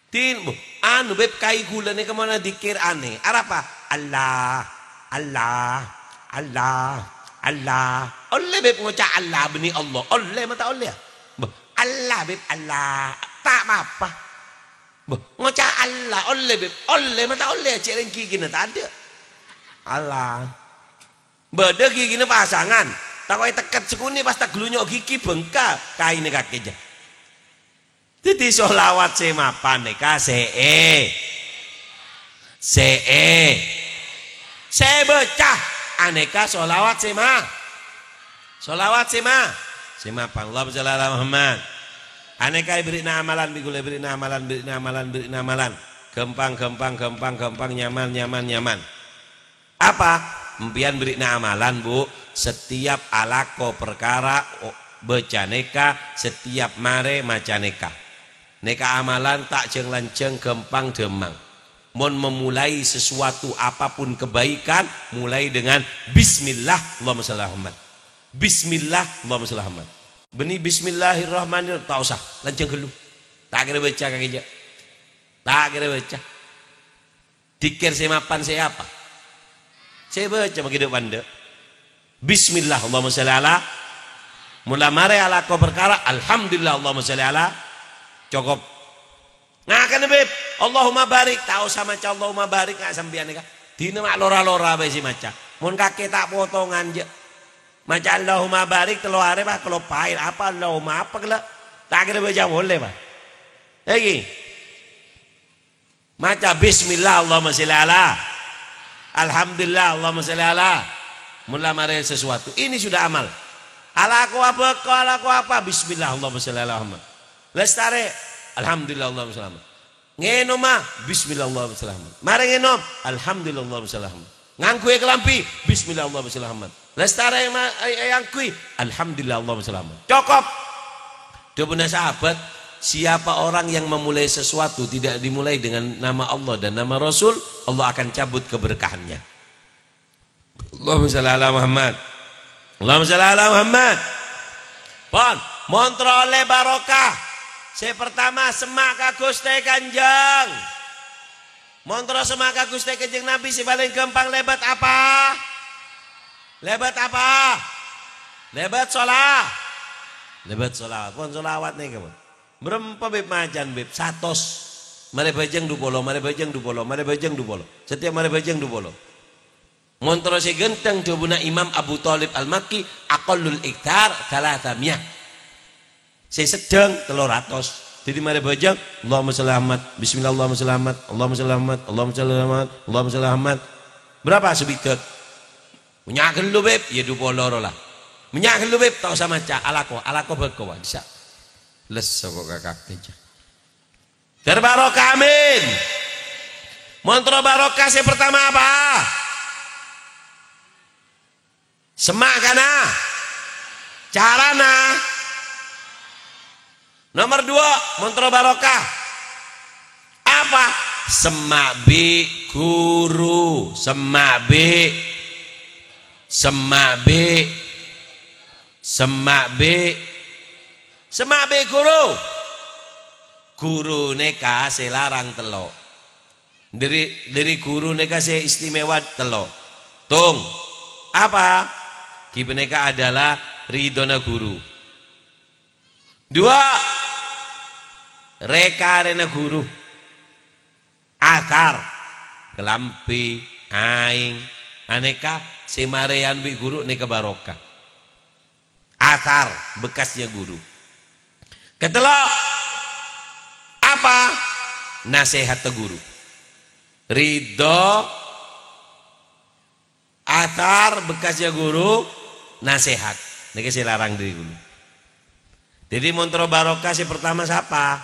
Din, bu, anu, Bib, kaè ghulâ nèka mon adzikir anè. Arapa? Allah, Allah, Allah, Allah. Ollè, Bib, ngoca' Allah bânnè Allah. Ollè ma' ta' ollè, ya? Bu, Allah, Bib, Allah. Ta' apa-apa. Bâh, ngoca' Allah, ollè, Bib? Ollè, ma' ta' ollè, cè' rèng ghighina tadâ'. Allah. Bâdâ ghighina pasangan, tako' ètekket sakonè' pas taglunyo' ghighi bengka, kaèna kakè jâ. Dhâddhi sholawat sè mapan nèka sè è-, sè è-, sè bâca. Anèka sholawat sè ma-, sholawat sè ma-, Sè mapan, Allahumma shalli ala Muhammad. Anèka èbèrri'na amalan, bi' ghulâ èbèrri'na amalan, bèrri'na amalan, bèrri'na amalan. Ghâmpang, ghâmpang, ghâmpang, ghâmpang, nyaman, nyaman, nyaman. Apa? Empèyan bèrri'na amalan, Bu. Setiap alako parkara, o-, bâca nèka, setiap marè maca nèka. Nèka amalan ta' jhâng-lanjhâng, ghâmpang dhâmmang. Mon memulai sesuatu apapun kebaikan, mulai dengan bismillah, Allahumma shalli ala Muhammad. Bismillah, Allahumma shalli ala Muhammad. Bânnè bismillahirrahmanirrahim, ta' osa, lanjhâng ghâllu. Ta' kèra bâca kakè jâ'. Ta' kèra bâca. Dzikir sè mapan sè apa? Sè bâca maghi dâ' pandâ'. Bismillah, Allahumma shalli ala. Mula marè alako parkara, alhamdulillah, Allahumma shalli ala. Cokop. Ngakan, Bib. Allahumma barik. Ta' osa maca Allahumma barik, nga' sampèyan nèka. Dinah ma' lora-lora bhâi sè maca. Mon kakè ta' potongan jâ'. Maca Allahumma barik tello arè, pas kaloppaè. Apa Allahumma apa ghellâ'? Ta' kèra bâca polè, Pak. Èngghi. Maca bismillah, Allahumma shalli ala. Alhamdulillah, Allahumma shalli ala. Mula marè sesuatu. Ini sudah amal. Alako apa, alako apa? Bismillah, Allahumma shalli ala Muhammad. Lestare. Alhamdulillah, Allahumma shalli ala Muhammad. Ngènoma, bismillah, Allahumma shalli ala Muhammad. Marè ngènom, alhamdulillah, Allahumma shalli ala Muhammad. Ngangghuy kalambhi, bismillah, Allahumma shalli ala Muhammad. Lestare ma-, ay-, ayangghuy, alhamdulillah, Allahumma shalli ala Muhammad. Cokop. Dhâbuna sahabat, "Siapa orang yang memulai sesuatu tidak dimulai dengan nama Allah dan nama Rasul, Allah akan cabut keberkahannya." Allahumma shalli ala Muhammad. Allahumma shalli ala Muhammad. Pon, mon terro ollè barokah. Sè pertama, semma' ka Ghustè Kanjeng. Mon terro semma' ka Ghustè Kanjeng Nabi sè palèng ghâmpang lèbât apa? Lèbât apa? Lèbât shola-, lèbât sholawat. Pon sholawat nèka, pon. Bârâmpa, Bib, macan, Bib? Satos. Marè bhâjâng du polo, marè bhâjâng du polo, marè bhâjâng du polo. Setiap marè bhâjâng du polo. Mon terro sè ghântheng dhâbuna Imam Abu Thalib Al-Makki, aqallul iktsar tsalatsamiyah. Sè sedhâng tello ratos. Dhâddhi marè bhâjâng, Allahumma shalli ala Muhammad, bismillah, Allahumma shalli ala Muhammad, Allahumma shalli ala Muhammad, Allahumma shalli ala Muhammad, Allahumma shalli ala Muhammad. Bârâmpa sabidhâk? Mènnya' ghâllu, Bib, iyâ du polo rowa. Mènnya' ghâllu, Bib, ta' osa maca, alako, alako bhâko, wa, bisa. Lesso kok kakak jâ. Terbarokah, amin. Mon terro barokah sè pertama apa? Semma' kana. Carana. Nomor dua, mon terro barokah. Apa? Semma' bi' ghuru, semma' bi', semma' bi', semma' bi', semma' bi' ghuru. Ghuru nèka sè larang tello'. Dhâri, dhâri ghuru nèka sè istimewa tello'. Tong. Apa? Ghi panèka adalah ridhona ghuru. Dua, rè-karèna ghuru. Athar, kalambhi, aèng, anèka sè marèyan bi' ghuru nèka barokah. Athar, bekasnya guru. Katello', apa? Nasèhatta guru. Ridho, athar, bekasnya guru, nasèhat. Nèka sè larang dhâri ghuru. Dhâddhi, mon terro barokah sè pertama sapa?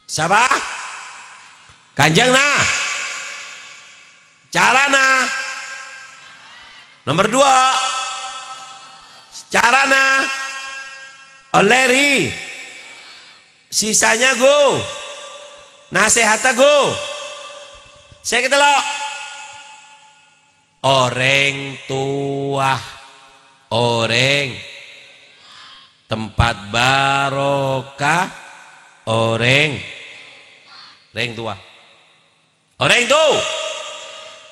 Sapa? Kanjeng Na-, carana. Nomor dua. Carana. Ollè ri-, sisanya, Gu. Nasèhatta, Gu. Sè katello'. Orèng towa. Orèng. Tempat barokah. Orèng. Rèng towa. Orèng to-,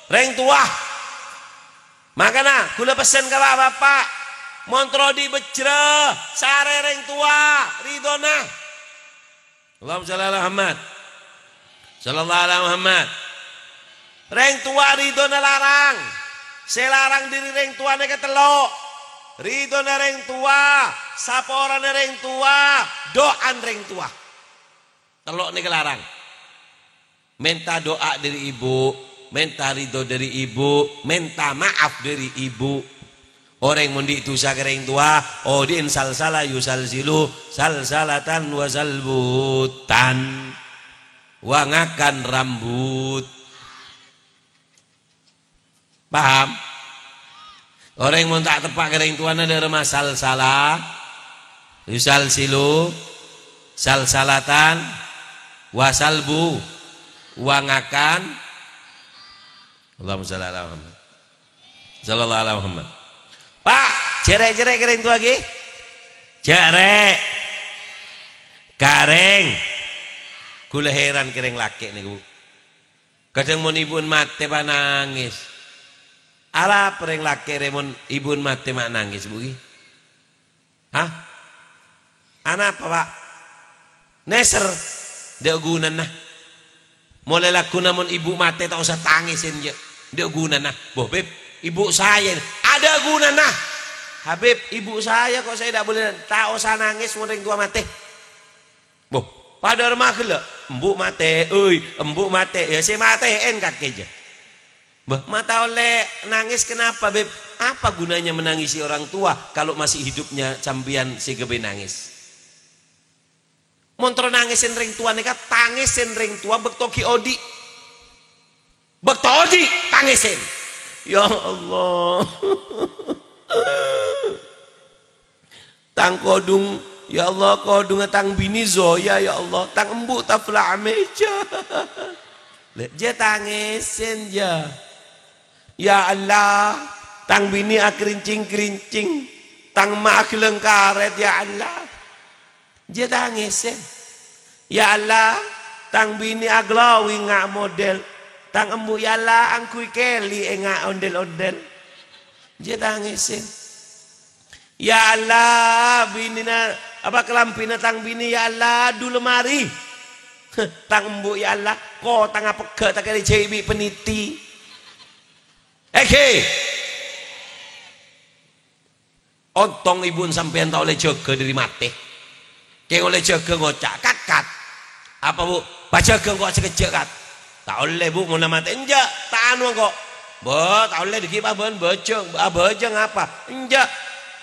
rèng towa. Mangkana, ghulâ pessen ka bapa'-bapa'. Mon terro dhi' bhâjjhrâ, sarè rèng towa, ridhona. Allahumma shalli ala Muhammad. Shallallahu ala Muhammad. Rèng towa ridhona larang. Sè larang dhâri rèng towa nèka tello'. Ridhona rèng towa, saporana rèng towa, du'ana rèng towa. Tello' nèka larang. Mènta du'a dhâri ibu, mènta ridho dhâri ibu, mènta maaf dhâri ibu. Orèng mon andi' dhusa ka rèng towa, odi'in salsala yusalsilu, salsalatan wa salbutan. Wa ngakan rambut. Paham? Orèng mon ta' teppa' ka rèng towana dâ' remma salsala, yusalsilu, salsalatan, wa salbu, wa ngakan. Allahumma shalli ala Muhammad. Sallallahu ala Muhammad. Pak, jhâ' rè'-jhâ' rè' ka rèng towa ghi. Jhâ' rè'. Ka rèng. Kaulâ heran ka rèng lakè' nèko. Kadhâng mon ibu'en matè, Pak, nangès. Arapa rèng lakè' rè mon ibu'en matè ma' nangès, Bu, ghi? Hah? Anapa, Pak? Nèser. Dâ' ghunana. Molaè lagghuna mon ibu matè ta' osa tangèsèn, jâ. Dâ' ghunana. Boh, Bib, ibu saya. Adâ' ghunana. Habib, ibu saya kok saya tidak boleh, ta' osa nangès mon rèng towa matè. Boh, padâ rèmma ghellâ'. Embu' matè, oi, embu' matè. Ya, sè matè'en kakè, jâ. Bâh, ma' ta' ollè nangès kenapa, Bib? Apa gunanya menangisi orang tua kalau masih hidupnya sampèyan sè ghâbây nangès? Mon terro nangèsèn rèng towa nèka, tangèsèn rèng towa bâkto ghi' odi'. Bâkto odi', tangèsèn. Ya Allah. Tang kodhung, ya Allah, kodhungnga tang binè Zoya, ya Allah. Tang embu' tafla' amèja. Lè, jâ tangèsèn, jâ. Ya Allah, tang binè akrincing-krincing, tang emma' aghellâng karèt, ya Allah. Jâ tangèsèn. Ya Allah, tang binè aglowing nga' model, tang embu', ya Allah, angghuy kèli enga' ondel-ondel. Jâ tangèsèn. Ya Allah, binèna, apa, kalambhina tang binè, ya Allah, du lemari. Tang embu', ya Allah, kotangnga pegghâ' ta' kèra èjhâi bi' paniti. Èghi. Ontong ibu'en sampèyan ta' ollè jâgâ dâri matè. Kèng ollè jâgâ ngoca', "Kat, Kat." "Apa, Bu'?" "Pajâgâ engko' sakejjhâ', Kat." "Ta' ollè, Bu', monna matè." "Enjâ', ta' anu engko'." "Bâ, ta' ollè dhâggi' pa bân bâjâng, abâjâng apa?" "Enjâ'."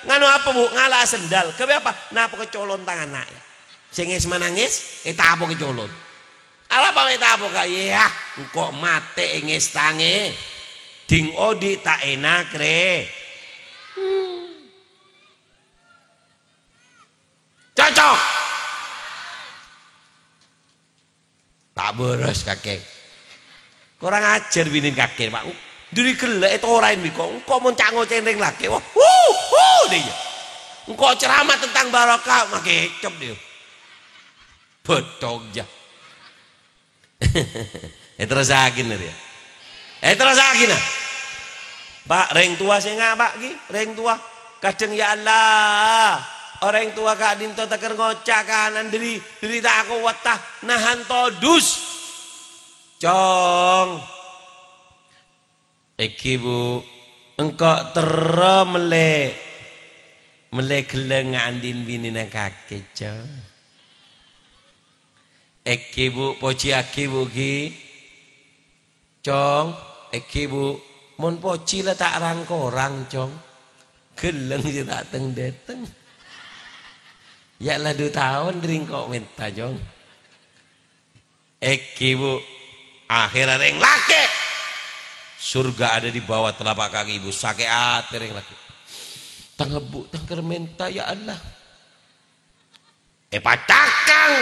"Nganu apa, Bu'?" "Ngala'a sendal." "Ghâbây apa?" "Napoka colon tang ana', ya." Sè ngès manangès, ètapoka colon. Arapa mè' ètapoka? Iyâ, engko' matè è ngès tangè. Ding odi' ta' ènak, rè. Hmm. Cocok. Ta' bârâs, kakè. Korang ajhâr binèn kakè, Pak. Dâri ghellâ' ètoraè bi' ko'. Engko' mon ca'-ngoca'èn rèng lakè'. Wah, hu, hu, dâ' iyâ. Engko' ceramah tentang barokah, makè kècep dâ' iyâ. Bâtong, jâ. Èterrossaghina, rèya. Èterrossaghina. Pak, rèng towa sènga', Pak, ghi, rèng towa. Kadhâng, ya Allah, orèng towa ka'dinto tèkèr ngoca' kanan dâri, dâri ta' kowatta nahan todus. Cong. Èghi, Bu', engko' terro mellè, mellè ghellâng nga' andi'in binèna kakè, Cong. Èghi, Bu', pojiyâghi, Bu', ghi. Cong, èghi, Bu', mon pojhi la ta' rang-korang, Cong. Ghellâng sè ta' teng-dâteng. Ya' la du taon dâri engko' mènta, Cong. Èghi, Bu'. Akhèrra rèng lakè'. Surga ada di bawah telapak kaki ibu. Sakè' atè rèng lakè'. Tang ebhu, tang kèr mènta, ya Allah. Èpacakang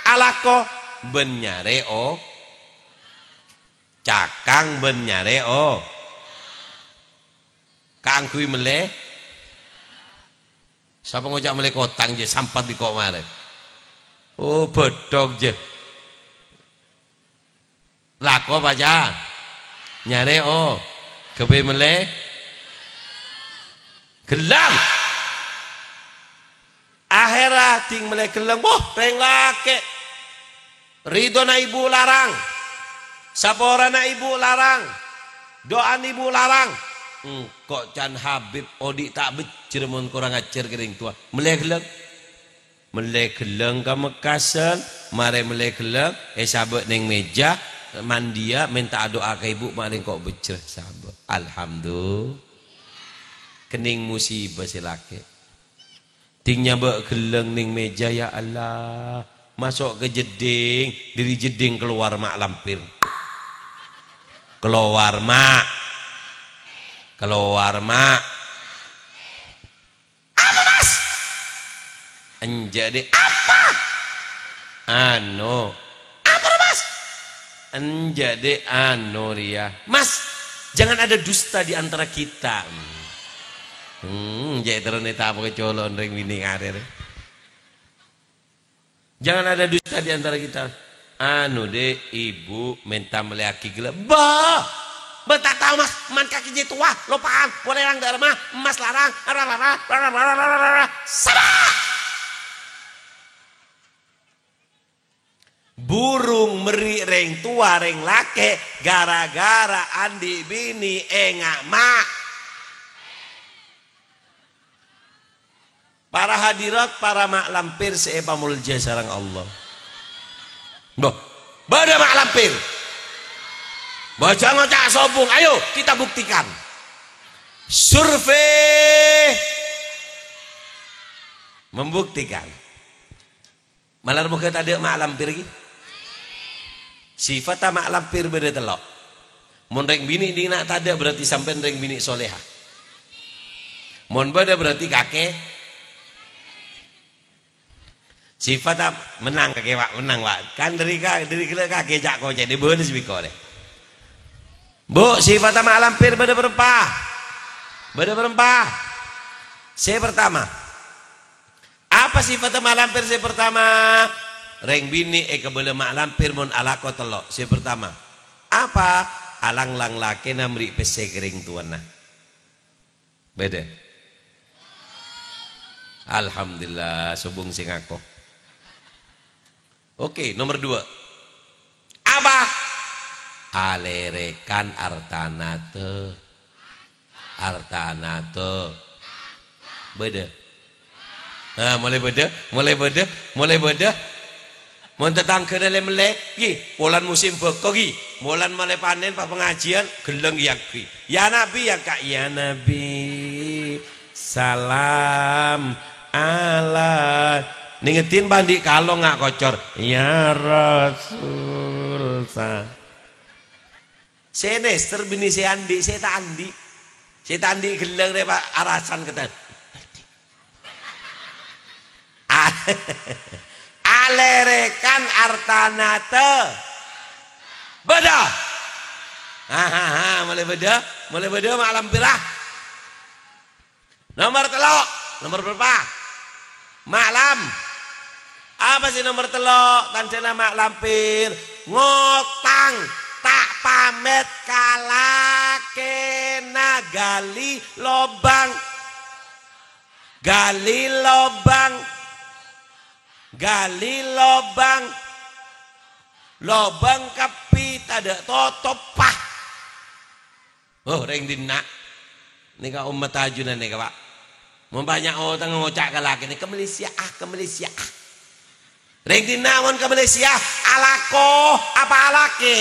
alako bân nyarè o-, cakang bân nyarè o-, kaangghuy mellè. Sapa ngoca' mellè kotang jâ sampat bi' ko' marè. Oh, bâdhâng jâ. Lako apa, Ca? Nyarè, oh. Ghâbây mellè ghellâng. Akhèrra ding mellè ghellâng, wah, rèng lakè'. Ridhona ibu larang. Saporana ibu larang. Du'ana ibu larang. Engko' can Habib odi' ta' bhejjher mon korang ajhâr ka rèng towa. Mellè ghellâng. Mellè ghellâng ka Mekkasân, marè mellè ghellâng, èsabâ' neng mèja, mandiya, mènta'a du'a ka ibu, marè engko' bhejjher, sabâ'. Alhamdulillah. Kennèng musibah sè lakè'. Ding nyabâ' ghellâng neng meja, ya Allah. Maso' ka jeddhing, dhâri jeddhing kalowar ma' lampir. Kalowar, Ma'. Kalowar, Ma'. Apa, Mas? Enjâ', Dek. Apa? Anu. Apa, Mas? Enjâ', Dek, anu rèya. Mas, jangan ada dusta di antara kita. Hmm, jâ' terro nèta apa kacolo'an rèng binè' arè rè. Jangan ada dusta di antara kita. Anu, Dek, Ibu menta mellèyaghi ghellâ'. Bâ! Bâ ta' tao, Mas. Man kakè jiyâ towa, lopa'an, polè rang dâ' remma, emmas larang. Sapa? Burung merri' rèng towa, rèng lakè', gara-gara andi' binè enga' ma'. Para hadirat, para ma' lampir sè èpamolja sareng Allah. Bâ, bâdâ ma' lampir. Bâ, jhâ' ngoca' sobung. Ayo, kita buktikan. Survei membuktikan. Malar moghâ tadâ' ma' lampir ghi. Sifatta ma' lampir bâdâ tello'. Mon rèng binè' dina' tadâ', berarti sampèyan rèng binè' soleha. Mon bâdâ, berarti kakè. Sifatta mennang kakè, Pak, mennang, Pak. Kan dhâri ka-, dhâri ghellâ' kakè ca'-koca'na bâlâs bi' korè. Bu, sifatta ma' lampir bâdâ bârâmpa? Bâdâ bârâmpa? Sè pertama, Apa sifatta ma' lampir sè pertama? Rèng binè' èkabâlâ ma' lampir mon alako tello'. Sè pertama, apa? Alanglang lakèna mèrri' pèssè ka rèng towana. Bâdâ. Alhamdulillah, sobung sè ngako. Oke, nomor dua. Apa? Alèrèkan artana tè. Artana tè. Bâdâ. Ah, molaè bâdâ, molaè bâdâ, molaè bâdâ. Mon tatangghâna lè-mellè, ghi, polana musim bâkto, ghi. Polana malè panèn, pas pangajiyân, ghellâng, ghi, aghi. Ya Nabi, ya Ka', ya Nabi. Salam ala. Nèng èdin bâ' andi' kalong nga' kocor. Ya Rasul sa-, sè nèster binè sè andi', sè ta' andi'. Sè ta' andi' ghellâng rè, Pak, arasan kèta. A-, alèrèkan artana tè. Bâdâ. Ha, ha, ha, molaè bâdâ, molaè bâdâ ma' lampir, ah. Nomor tello', nomor berapa? Ma' lam-, apa sè nomor tello'? Tandhâna ma' lampir. Ngotang, ta' pamèt ka lakèna, ghâli lobâng. Ghâli lobâng. Ghâli lobâng. Lobâng kabbhi tadâ' totoppa. Oh, rèng dinna'. Nèka ommat ajunan nèka, Pak. Mon bânnya' otang ngoca' ka lakèna, "Ka Malaysia, ah, ka Malaysia, ah." Rèng dinna' mon ka Malaysia, alako apa alakè?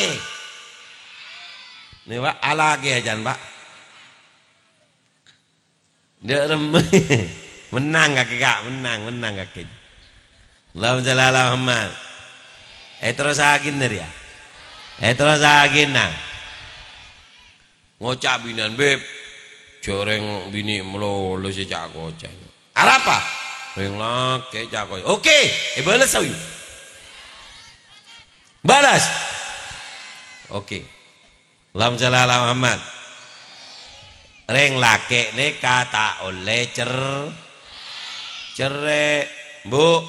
Nè, Pak, alakè ajân, Pak. Dâ' remma. Mennang kakè, Ka', mennang, mennang kakè. Allahumma shalli ala Muhammad. Èterrossaghi, rèya. Èterrossaghi, nah. Ngoca' binè'an, "Beb, jhâ' rèng binè' malolo sè ca'-koca'." Arapa? Rèng lakè' ca'-koca'. Oke, èbâles, ayo. Bâles. Oke. Allahumma shalli ala Muhammad. Rèng lakè' nèka ta' ollè cer-, cerrè'. Bu,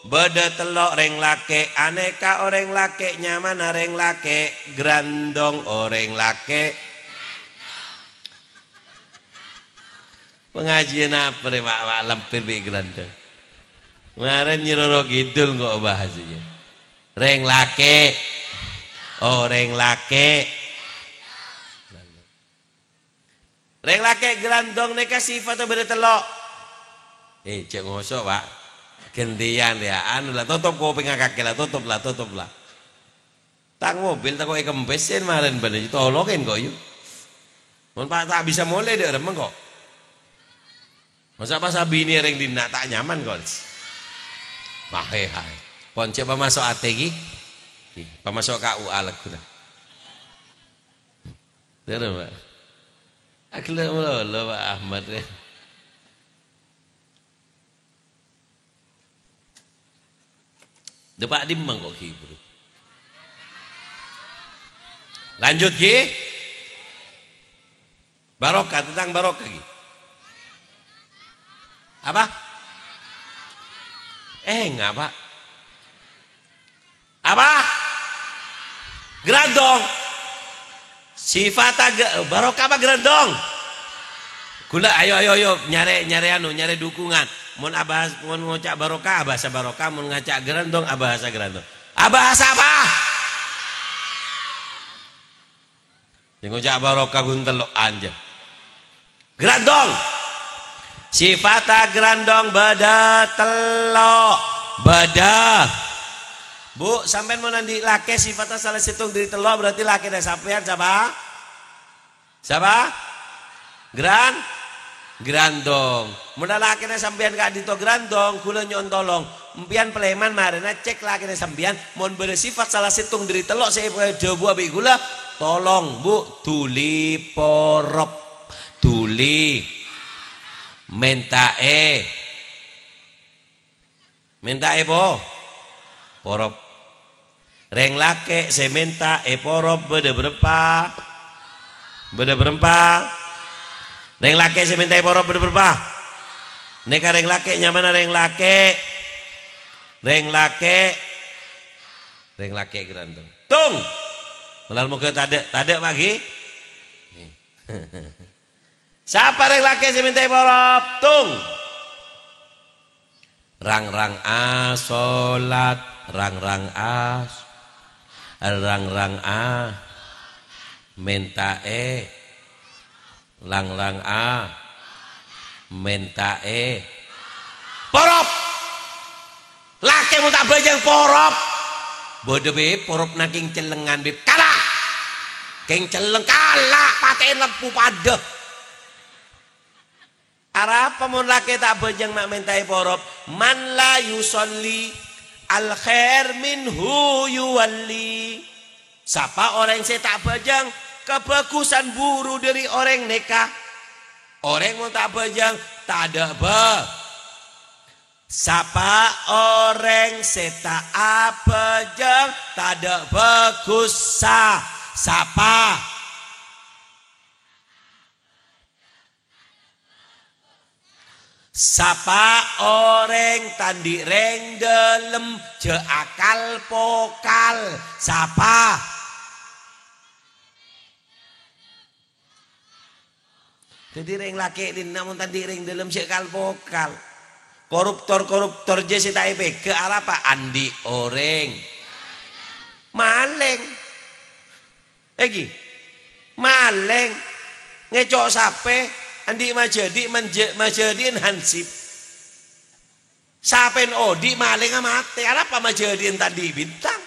bâdâ tello' rèng lakè'. Anèka orèng lakè' nyamana rèng lakè' grandong, orèng lakè'. Pangajiyân apa rè, Pak, Pak, lampir bi' grandong? Marèn Nyi Roro Kidul engko' bahas iyâ. Rèng lakè'. Orèng lakè'. Rèng lakè' grandong nèka sifatta bâdâ tello'. Eh, jhâ' ngoso', Pak. Ghântèyan, yâ. Anu la, totop kopèngnga kakè la, totop la, totop la. Tang mobil tako' èkempes, yèn marèn bâ'na, tolongin kok, yu. Mon pa-, ta' bisa molè dâ' remma kok. Masa' pas abinè orèng dinna' ta' nyaman, kon? Wah, he, hai. Pon, coba maso' atè, ghi. Ghi, pamaso' K U A lagguna. Terus, Pak. Aghellâ' malolo, Pak Ahmad, ya. Dâpa' dimma kok, ghi, bro? Lanjut, ghi. Barokah, tentang barokah, ghi. Apa? Eh, ngapa? Apa? Grandong. Sifata ge-, barokah apa grandong? Ghulâ, ayo, ayo, ayo, nyarè, nyarè anu, nyarè dukungan. Mon abahas, mon ngoca' barokah, abahasa barokah, mon ngaca' grandong, abahasa grandong. Abahasa apa? Sè ngoca' barokah ghun tello' anja. Grandong. Sifata grandong bâdâ tello'. Bâdâ. Bu, sampèyan mon andi' lakè sifata sala sèttong dâri tello', berarti lakèna sampèyan sapa? Sapa? Gran-, grandong. Mon lakèna sampèyan ka'dinto grandong, ghulâ nyo'on tolong. Empèyan palèman marèna cèk lakèna sampèyan, mon bâdâ sifat sala sèttong dâri tello' sè èpadhâbuwâ bi' ghulâ, tolong, Bu, dhuli porop. Dhuli. Mèntaè. Mèntaè po-, porop. Rèng lakè' sè mènta èporop bâdâ bârâmpa? Bâdâ bârâmpa? Rèng lakè' sè mènta èporop bâdâ bârâmpa? Nèka rèng lakè' nyamana rèng lakè'. Rèng lakè'. Rèng lakè' grandong. Tung! Malar moghâ tadâ', tadâ', Pak, ghi? Sapa rèng lakè' sè mènta èporop? Tung! Rang-rang asolat, rang-rang as-, rang-rang a-, mèntaè, rang-rang a-, mèntaè. Porop! Lakè' mon ta' abhâjâng porop. Bâdâ, Bib, poropna kèng cellengngan, Bib. Kala'! Kèng celleng, kala', patè'è lampu padâ. Arapa mon lakè' ta' abhâjâng ma' mèntaè porop? "Man la yusalli al khair minhu yuwalli." Sapa orèng sè ta' abhâjâng, kabhâghusân buru dâri orèng nèka. Orèng mon ta' abhâjâng, tadâ' bhâ-, Sapa orèng sè ta' abhâjâng, tadâ' bhâghussa. Sapa? Sapa orèng ta' andi' rèng dâlem, jhâ' akal pokal. Sapa? Dhâddhi rèng lakè' dinna' mon ta' andi' rèng dâlem sè kal-pokal. Koruptor-koruptor jâ sè ta' èpèghâ' arapa? Andi' orèng. Malèng. Èngghi. Malèng. Ngèco' sapè, andi' majhâdhi', manje-, majhâdhi'en hansip. Sapèn odi' malèngnga matè, arapa majhâdhi'en ta' andi' bintang?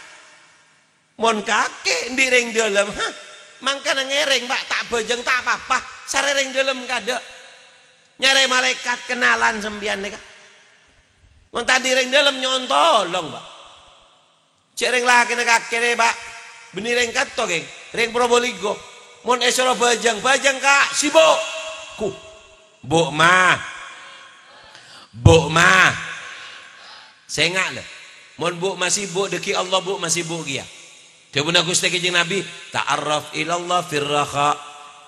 Mon kakè andi' rèng dâlem, ha? Mangkana ngèrèng, Pak, ta' abhâjâng ta' apa-apa, sarè rèng dâlem kadâ'. Nyarè malaèkat kennalan sampèyan nèka. Mon ta' andi' rèng dâlem nyo'on tolong, Pak. Cè' rèng lakèna kakè rè, Pak. Bânnè rèng kanto, ghi. Rèng Probolinggo. Mon èsoro bhâjâng, bhâjâng, Ka', sibuk. Ku. Bu' ma. Bu' ma. Sènga', lè. Mon bu' ma sibuk, dâgghi' Allah bu' ma sibuk kèya. Dhâbuna Ghustè Kanjeng Nabi, "Ta'arraf ilallah fir raha,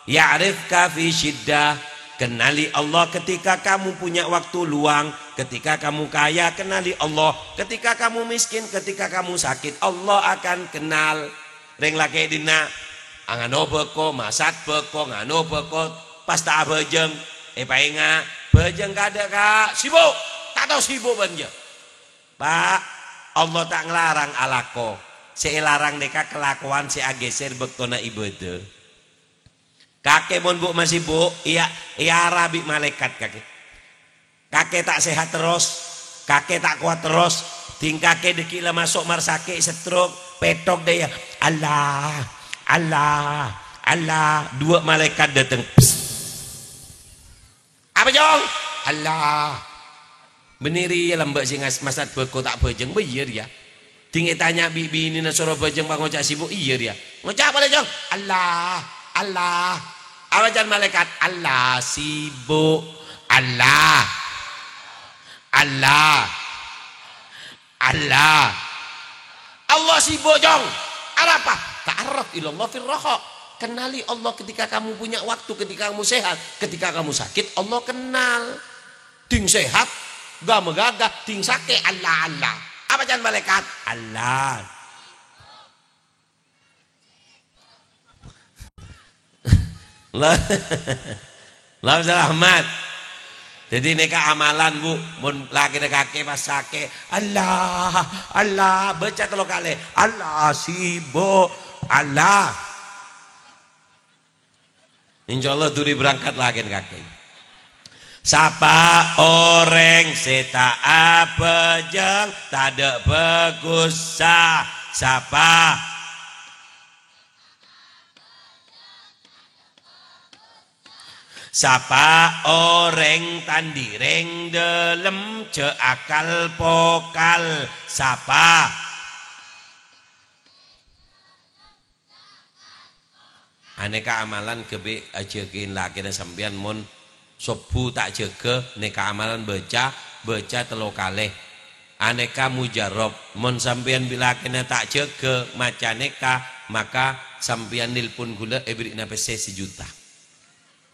ya'rifka fi syiddah." Kenali Allah ketika kamu punya waktu luang, ketika kamu kaya, kenali Allah. Ketika kamu miskin, ketika kamu sakit, Allah akan kenal. Rèng lakè' dinna', angano bhâko, masat bhâko, ngano bhâko, pas ta' abhâjâng, èpaènga', bhâjâng kadâ', Ka', sibuk, ta' tao sibuk bân jâ. Pak, Allah ta' nglarang alako. Sè èlarang nèka kalakowan sè aghèsèr bâktona ibâdâ. Kakè mon bu' ma sibuk, iyâ, èara bi' malaèkat kakè. Kakè ta' sehat terros, kakè ta' kowat terros, ding kakè dâgghi' la maso' marsakè' stroke, pèthok dâ' iyâ. Allah, Allah, Allah, duwâ' malaèkat dâteng. Psst. Apa, Jong? Allah. Bânnè rèya lambâ' sè ngas-, maksat bhâko ta' bhâjâng, bâ iyâ rèya. Ding ètanya bi' binèna soro bhâjâng pangoca' sibuk, iyâ rèya. Ngoca' polè, Cong. Allah, Allah. Apa can malaèkat? Allah sibuk. Allah. Allah. Allah. Allah sibuk, Cong. Arapa? Ta'arraf ilallah fir raha. Kenali Allah ketika kamu punya waktu, ketika kamu sehat, ketika kamu sakit, Allah kenal. Ding sehat, gama gagah, ding sakè', Allah, Allah. Apa can malaèkat? Allah. La-, Allahumma shalli Ahmad. Jadi nèka amalan, Bu, mon lakèna kakè pas sakè', "Allah, Allah," baca tello kalè, "Allah sibuk, Allah." Insyaallah dhuli berangkat lakèna kakè. Sapa orèng sè ta' abhâjâng, tadâ' bhâgussa. Sapa? Sapa orèng tandhi rèng dâlem, jhâ' akal pokal. Sapa? Anèka amalan ghâbây ajâgâi lakèna sampèyan, mon sobbhu ta' jâgâ, nèka amalan baca, baca tello kalè. Anèka mujarrab, mon sampèyan bi' lakèna ta' jâgâ maca nèka, maka sampèyan nèlpon ghulâ èbèrri'na pèssè sejuta.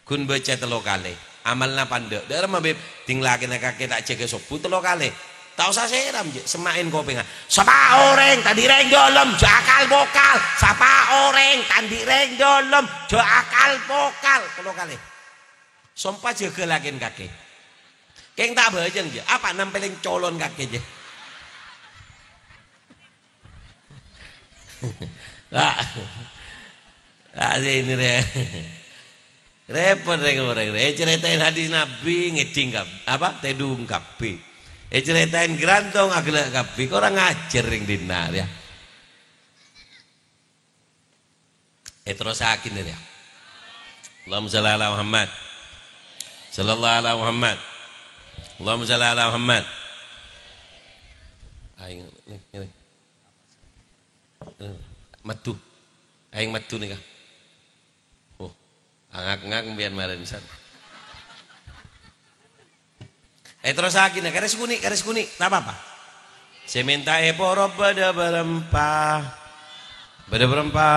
Ghun baca tello kalè. Amalna pandâ'. Dâ'ramma, Bib? Ding lakèna kakè ta' jâgâ sobbhu tello kalè. Ta' osa sèram, jhâ'. Semma'è kopèngnga. Sapa orèng tandhi rèng dâlem, jhâ' akal pokal. Sapa orèng tandhi rèng dâlem, jhâ' akal pokal. Tello kalè. Sompa jâgâ lakèna kakè. Kèng ta' bhâjâng, jhâ'. Apa nampèlèng colon kakè, jhâ'? La, la, sini rè. Rèpot rèng-orèng rè. Ècarètaèn hadis Nabi ngèdhing kab-, apa? Tèdung kabbhi. Ècarètaèn ghrantong aghellâ' kabbhi. Korang ajhâr rèng dinna' rèya. Èterrossaghi nèka, ya. Allahumma shalli ala Muhammad. Sallallahu ala Muhammad. Allahumma shalli ala Muhammad. Ayo, nih, nih. Nih, madhu. Ayo, madhu nèka. Oh, angak-ngak mbiyan marèn, San. Eh, terrossaghi, nah, karè sakonè', karè sakonè', ta' apa-apa. Sè mènta èporop bâdâ bârâmpa. Bâdâ bârâmpa.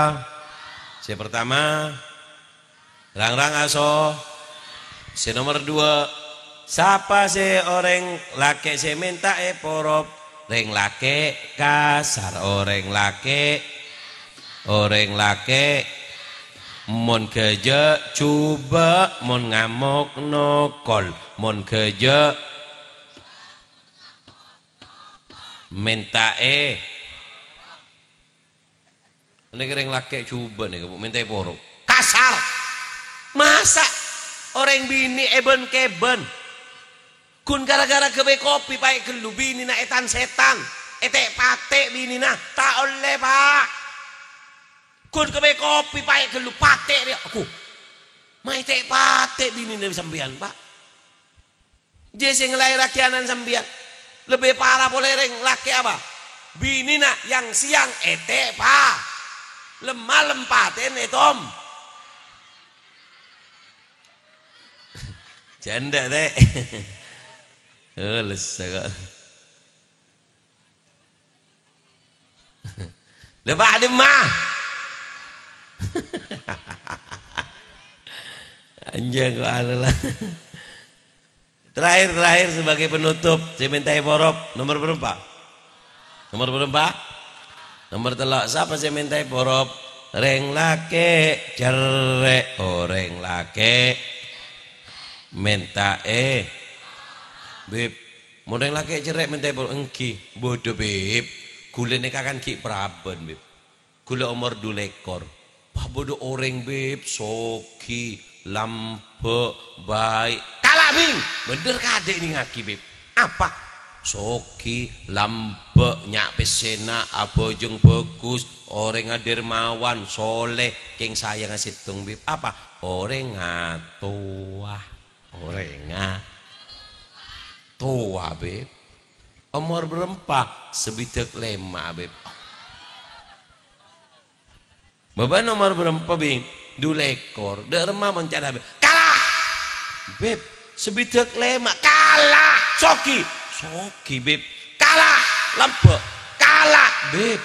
Sè pertama, rang-rang aso. Sè nomer dua, sapa sè orèng lakè' sè mènta èporop? Rèng lakè' kasar, orèng lakè', orèng lakè'. Mon ghâjâ', jhubâ', mon ngamok, nokol, mon ghâjâ', mènta'è. Nèka rèng lakè' jhubâ' nèka, Bu, mènta'è poro'. Kasar. Masa' orèng binè' èbân-kèbân? Ghun ghârâ-ghârâ ghâbây kopi paè' ghâllu, binèna ètan-sètan, ètè'-patè' binèna, ta' ollè, Pa'. Ghun ghâbây kopi paè' ghâllu, patè' rèya. Ghu, ma' ètè'-patè' binèna sampèyan, Pa'. Jhâ' sè ngalaèraghi ana'na sampèyan. Lebbi para polè rèng lakè' apa? Binèna yang sèyang ètè', Pa'. Lem-malem patè'na ètom. Jhândhâ, Tè'. Oh, lessa kok. Lè, Pak, dimma? Anjing, kok anu lah. Terakhir, terakhir sebagai penutup, sè mènta èporop, nomor berapa? Nomor berapa? Nomor tello'. Sapa sè mènta èporop? Rèng lakè' cerrè', orèng lakè' mènta è-, Bib. Mon rèng lakè' cerrè' mènta èporop, èngghi. Bâdâ, Bib. Ghulâ nèka kan ghi' parabân, Bib. Ghulâ omor du lèkor. Pas bâdâ orèng, Bib, soghi, lambâ', bhâi'. Kala', Bing! Bhendher kadhi' nèngaghi, Bib. Apa? Soghi, lambâ', nya' pèssèna, abhâjâng bhâghus, orèngnga dermawan, soleh, kèng sayangnga sèttong, Bib. Apa? Orèngnga towa. Orèngnga. Towa, Beb. Omor bârâmpa? Sabidhâk lèma', Beb. Bâbâ omor bârâmpa, Bing? Du lèkor. Dâ' remma mon cara, Beb? Kala'! Beb, sabidhâk lèma'. Kala'! Soghi! Soghi, Beb. Kala'! Lambâ'. Kala', Beb.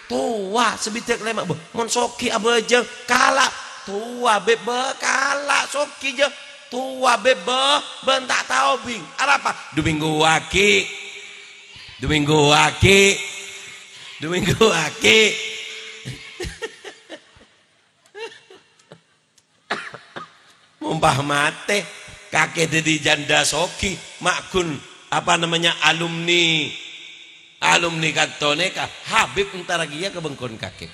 Towa, sabidhâk lèma'. Bâh, mon soghi abâjâng, kala'. Towa, Beb, bâh, kala'. Soghi, jâ. Towa, Beb, bâh, bân ta' tao, Bing. Arapa? Dumèngguwaghi. Dumèngguwaghi. Dumèngguwaghi. Mon pas matè, kakè dhâddhi janda soghi, ma' ghun, apa namanya, alumni, alumni kantona ka Habib entara kèya ka bengkona kakè.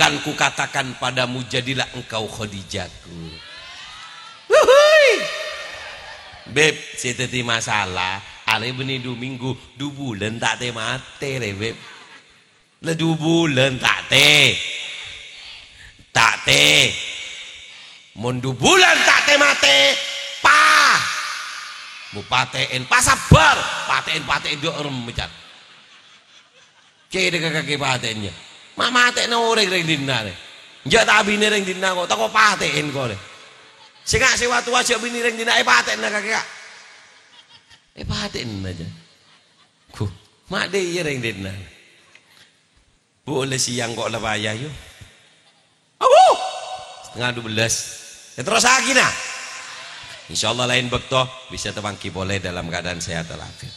Kan kukatakan padamu, jadilah engkau Khadijahku. Wuhui! Beb, sè dhâddhi masalah, arè bânnè du minggu, du bulân ta' tè-matè, rè, Beb. La du bulân ta' tè. Ta' tè. Mon du bulân ta' tè-matè, pa. Bu patè'èn, pasabbhâr. Patè'èn, patè'èn dâ' remma can. Cè' dâ' ka kakè patè'èn, yâ. Ma' matè'na orèng rèng dinna', rè. Jâ' ta' abinè rèng dinna' ko', tako' patè'èn ko', rè. Sènga' sè wa-towa jâ' abinè rèng dinna', èpatè'na kakè, ka'. Èpatè'na, jâ. Ghu, ma' dâ' iyâ rèng dinna'. Bu, ollè sèyang ko' la paya, yu. Awu! Setengah dua belas. Èterrossaghi, na. Insyaallah laèn bâkto bisa tapangghi polè dalam keadaan sehat walafiat.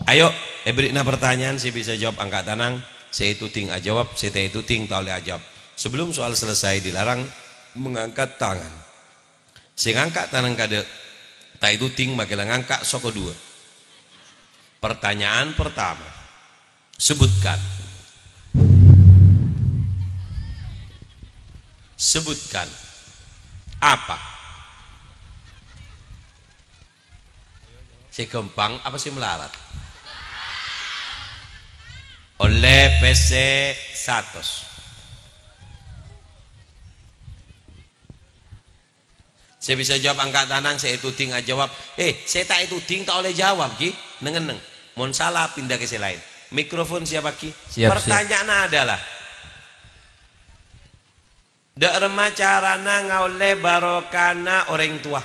Ayo, èbherri'na pertanyaan sè bisa jawab angka' tanang, sè ètodhing ajawab, sè ta' ètodhing ta' ollè ajawab. Sebelum soal selesai dilarang mengangkat tangan. Sè ngangka' tanang kadâ' ta' ètodhing, makè la ngangka' soko duwâ'. Pertanyaan pertama. Sebutkan. Sebutkan. Apa? Sè ghâmpang apa sè malarat? Ollè pèssè satos. Sè bisa jawab angka' tanang, sè ètodhing ajawab. Eh, sè ta' ètodhing ta' ollè jawab, ghi. Neng-enneng. Mon sala, pinda ka sè laèn. Mikrofon siap, ghi. Siap, siap. Pertanyaanna adalah, dâ' remma carana ngaollè barokana orèng towa?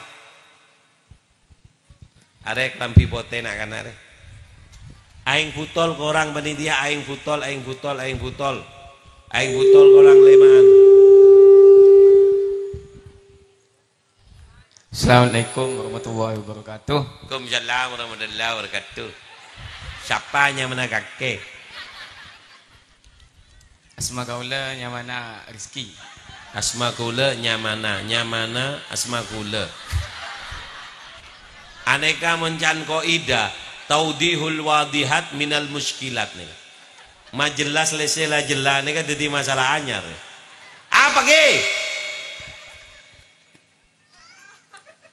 Arè kalambhi potè na'-kana' rè. Aèng butol korang panitia, aèng butol, aèng butol, aèng butol. Aèng butol korang lèma'an. Assalamualaikum warahmatullahi wabarakatuh. Waalaikumsalam warahmatullahi wabarakatuh. Sapa nyamana kakè? Asma kaulâ nyamana Rizky. Asma kaulâ nyamana, nyamana asma kaulâ. Anèka mon can kaidah, taudihul wadihat minal musykilat nèka. Majellas lèsè la jella nèka dhâddhi masalah anyar. Apa, ghi?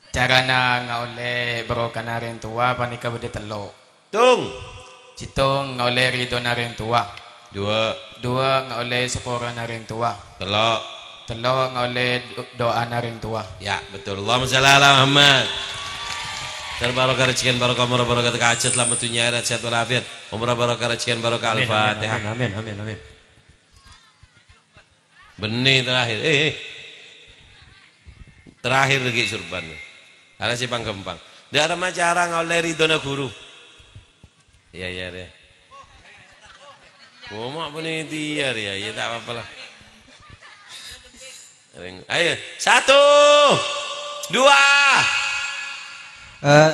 Carana ngaollè barokana rèng towa panèka bâdâ tello'. Tung. Sèttong, ngaollè ridhona rèng towa. Duwâ'. Duwâ', ngaollè saporana rèng towa. Tello'. Tello', ngaollè do-, do'ana rèng towa. Ya, betul. Allahumma shalli ala Muhammad. Ter barokah rejeki, barokah umur, barokah kajhât, selamat dunia akhirat, sehat walafiat. Umur barokah rejeki, barokah. Amin, amin, Al-Fatihah. Amin, amin, amin, amin. Bânnè terakhir. Eh, eh. Terakhir lagi surban. Ala sè pangghâmpang. Dâ' remma cara ngaollè ridhona ghuru? Iyâ, iyâ, rè. Coma panitia, rè, ya, ya, ta' apa-apa lah. Rèng-, ayo, satu, dua. Eh,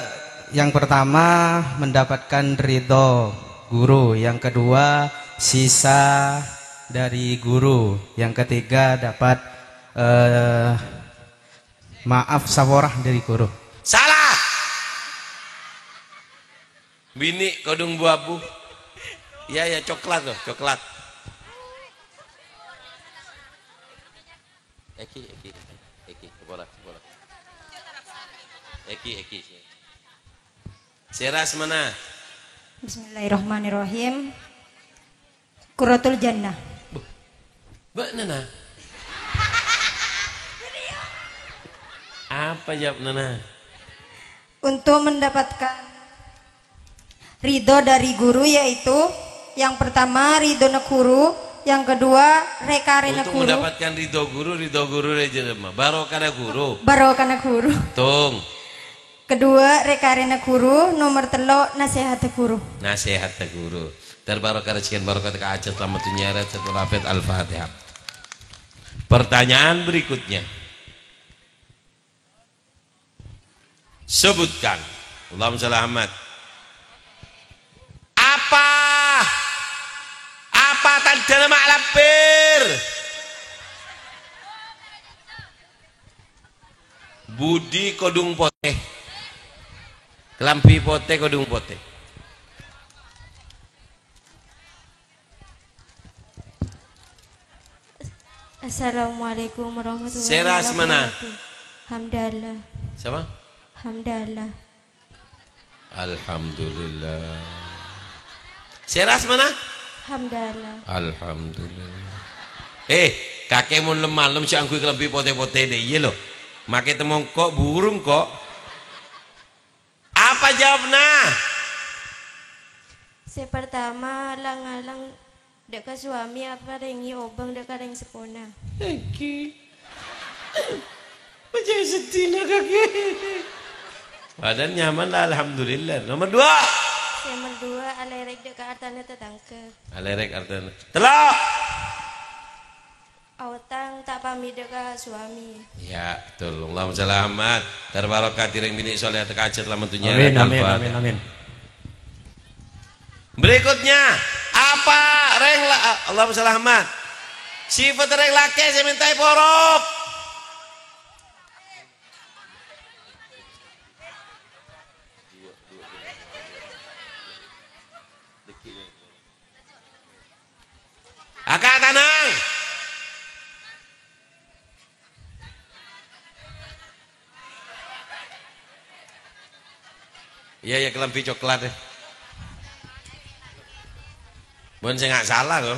yang pertama mendapatkan ridho guru, yang kedua sisa dari guru, yang ketiga dapat, eh, maaf saporah dari guru. Salah. Binè' kodhung bu-abu. Iyâ, iyâ, coklat loh, coklat. Èghi, èghi, èghi, saporah, saporah. Èghi, èghi. Sèra asmana? Bismillahirrahmanirrahim. Qurratul Jannah. Buh. Bâ'na, na? Apa jawabna, na? Untuk mendapatkan ridho dari guru, yaitu yang pertama ridhona guru, yang kedua rekarena Untuk guru. Mendapatkan ridho guru, ridho guru rè jârèya. Barokana guru. Barokana guru. Tung. Kedua rekarena guru, nomor tello' nasèhadda guru. Nasèhadda guru. Tor barokah rejhekkèn, barokah ka ajât, selamat dunia akhirat, sehat walafiat. Al-Fatihah. Pertanyaan berikutnya. Sebutkan. Allahumma shalli Muhammad. Apa? Apa tandhâna ma' lampir? Budi kodhung potè. Kalambhi potè, kodhung potè. Assalamualaikum warahmatullahi Sèra asmana? Wabarakatuh. Hamdallah. Sapa? Hamdallah. Alhamdulillah. Sèra asmana? Hamdallah. Alhamdulillah. Eh, kakè mon lem-malem sè angghuy kalambhi potè-potè dâ' iyâ, lo. Makè tèmongko' burung, ko'. Apa jawabna? Sè partama, lang-ngalang dâ' ka suami, aparèngè obâng dâ' ka rèng seppona. Èngghi. Pajhât sedhina kakè. Padahal nyaman lah, alhamdulillah. Nomor dua. Sè nomor dua, alèrèk dâ' ka artana tatangghâ. Alèrèk artana. Tello'. Aotang ta' pamit dâ' ka suami. Iyâ, betul. Allahumma shalli Muhammad. Tor barokah rèng binè' soleh, teka ajât, selamat dunia akhirat. Amin, amin, Al-Fatihah. Amin, amin. Berikutnya, apa rèng la-, Allahumma shalli Muhammad. Sifat rèng lakè' sè mènta èporop. Aka tanang. Iyâ, iyâ, kalambhi coklat, yâ. Mon sè nga' sala, ko.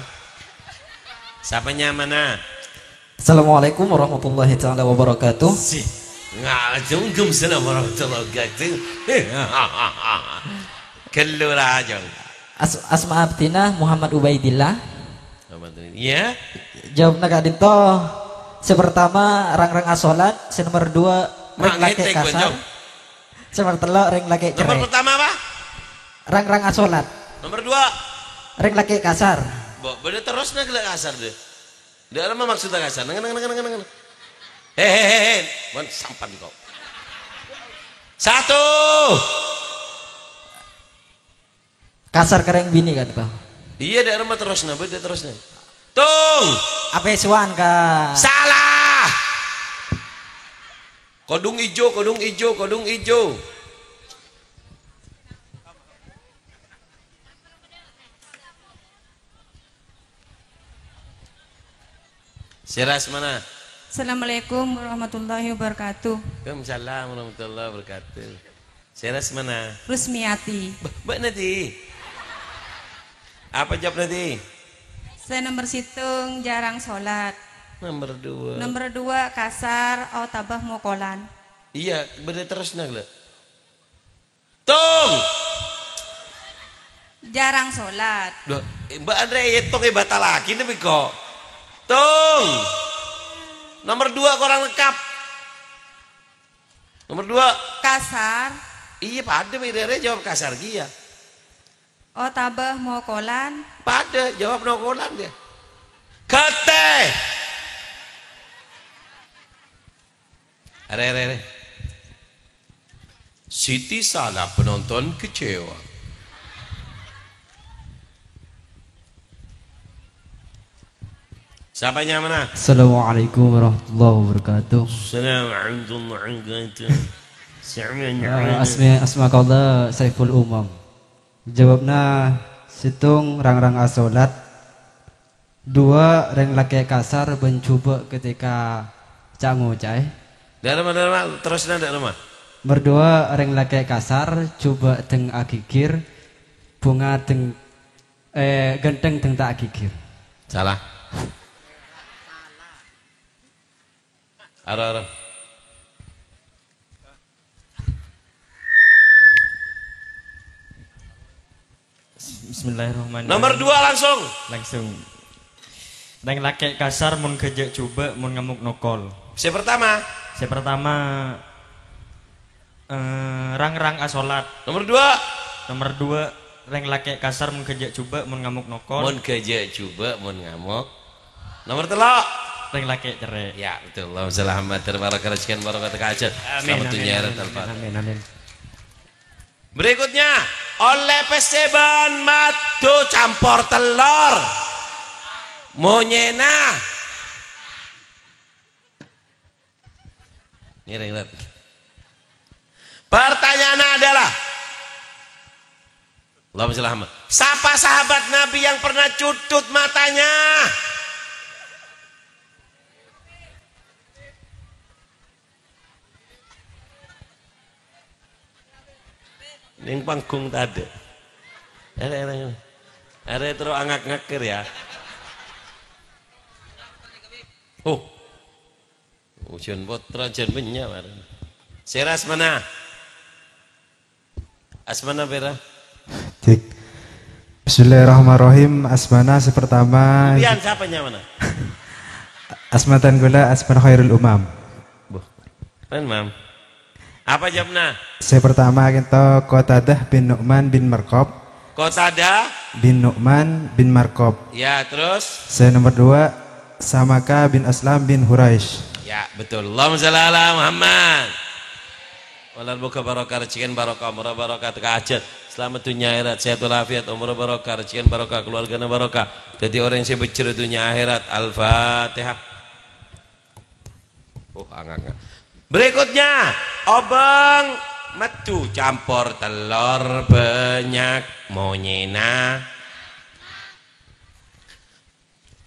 Sapa nyamana? Assalamualaikum warahmatullahi taala wabarakatuh. Si, nga-, jungkum salam warahmatullahi wabarakatuh. Kellu rajong. As-, asma abdhina Muhammad Ubaidillah. Muhammad Ubaidillah. Iyâ. Jawabna ka'dinto, sè partama, rang-rang asolat, sè nomor dua, rèng lakè' kasar. Sè nomor tello', rèng lakè' cerrè'. Nomor pertama apa? Rang-rang asolat. Nomor dua? Rèng lakè' kasar. Bo, bâdâ terrosna ghellâ' kasar, dâ'. Dâ' remma maksudda kasar. Neng, neng, neng, neng, neng. He, he, he, he. Mon sampan, ko. Satu. Kasar ka rèng binè', kan, Bang? Iyâ, dâ' remma terrosna, bâdâ terrosna. Tung! Apèsowan ka Salah! Kodhung ijo, kodhung ijo, kodhung ijo. Sèra asmana? Assalamualaikum warahmatullahi wabarakatuh. Waalaikumsalam warahmatullahi wabarakatuh. Sèra asmana? Rusmiyati. Bâ-, bâ'na, Ti? Apa jawabna, Ti? Sè nomor sèttong, jhârâng solat. Nomor dua? Nomor dua, kasar otabâ mokolan. Iyâ, bâdâ terrosna, ghellâ'. Tung! Jhârâng solat. Loh, Mbak Andre ètong èbatallaghi napa, ko? Tung! Nomor dua kurang lengkap. Nomor dua. Kasar. Iyâ, padâ, Mbak Rere jawab kasar kèya. Otabâ mokolan. Padâ, jawab nokolan dia. Ghâtè. Arè, arè, arè. Siti salah, penonton kecewa. Sapa nyamana? Assalamualaikum warahmatullahi wabarakatuh. Assalamualaikum warahmatullahi wabarakatuh. Eh, asma, asma kaula Saiful Umam. Jawabna, sèttong rang-rang asolat, dua rèng lakè' kasar bân jhubâ' ketika ca'-ngoca'è. Dâ' remma, dâ' remma, terrosna dâ' remma. Merdua rèng lakè' kasar, jhubâ' dâng aghigghir, bhunga dâng, eh, ghântheng dâng ta' aghigghir. Salah. Aro, aro. Bismillahirrahmanirrahim. Nomor dua langsung. Langsung. Rèng lakè' kasar mon ghâjâ' jhubâ', mon ngamok nokol. Sè pertama. Sè pertama, eh, rang-rang asolat. Nomor dua. Nomor dua, rèng lakè' kasar mon ghâjâ' jhubâ', mon ngamok nokol. Mon ghâjâ' jhubâ', mon ngamok. Nomor tello'. Rèng lakè' cerrè'. Ya, betul. Allahumma shalli Muhammad. Barokah rejeki, barokah kajhât. Amin, selamat amin, dunia amin, akhirat. Amin, Al-Fatihah. Amin, amin. Berikutnya, ollè pèssè bân maddhu campor tellor. Monyèna. Ngèrèng, Rat. Pertanyaannya adalah, Allahumma shalli Muhammad. Sapa sahabat Nabi yang pernah cutut matanya? Neng panggung tadâ'. Arè, arè, arè terro angak-ngaker ya. Oh. Ujan potra jan bânnya' marèna. Sèra asmana? Asmana pèra? Cek. Bismillahirrahmanirrahim. Asmana sè pertama. Pian sapa nyamana? Asma tan kaulâ Asman Khairul Umam. Boh. Keren, Mam. Apa jawabnya? Sè pertama kento Qatadah bin Nu'man bin Markab. Qatadah bin Nu'man bin Markab. Ya, terus? Sè nomor dua, Samaka bin Aslam bin Huraisy. Ya, betul. Allahumma shalli ala Muhammad. Walal buka barokah, rejeki barokah, umur barokah, teka hajat. Selamat dunia akhirat, sehat walafiat, umur barokah, rejeki barokah, keluargana barokah. Jadi orang sè bejjher dunia akhirat. Al-Fatihah. Oh, anganga. Berikutnya, obâng maddhu campor tellor bânnya' monyèna.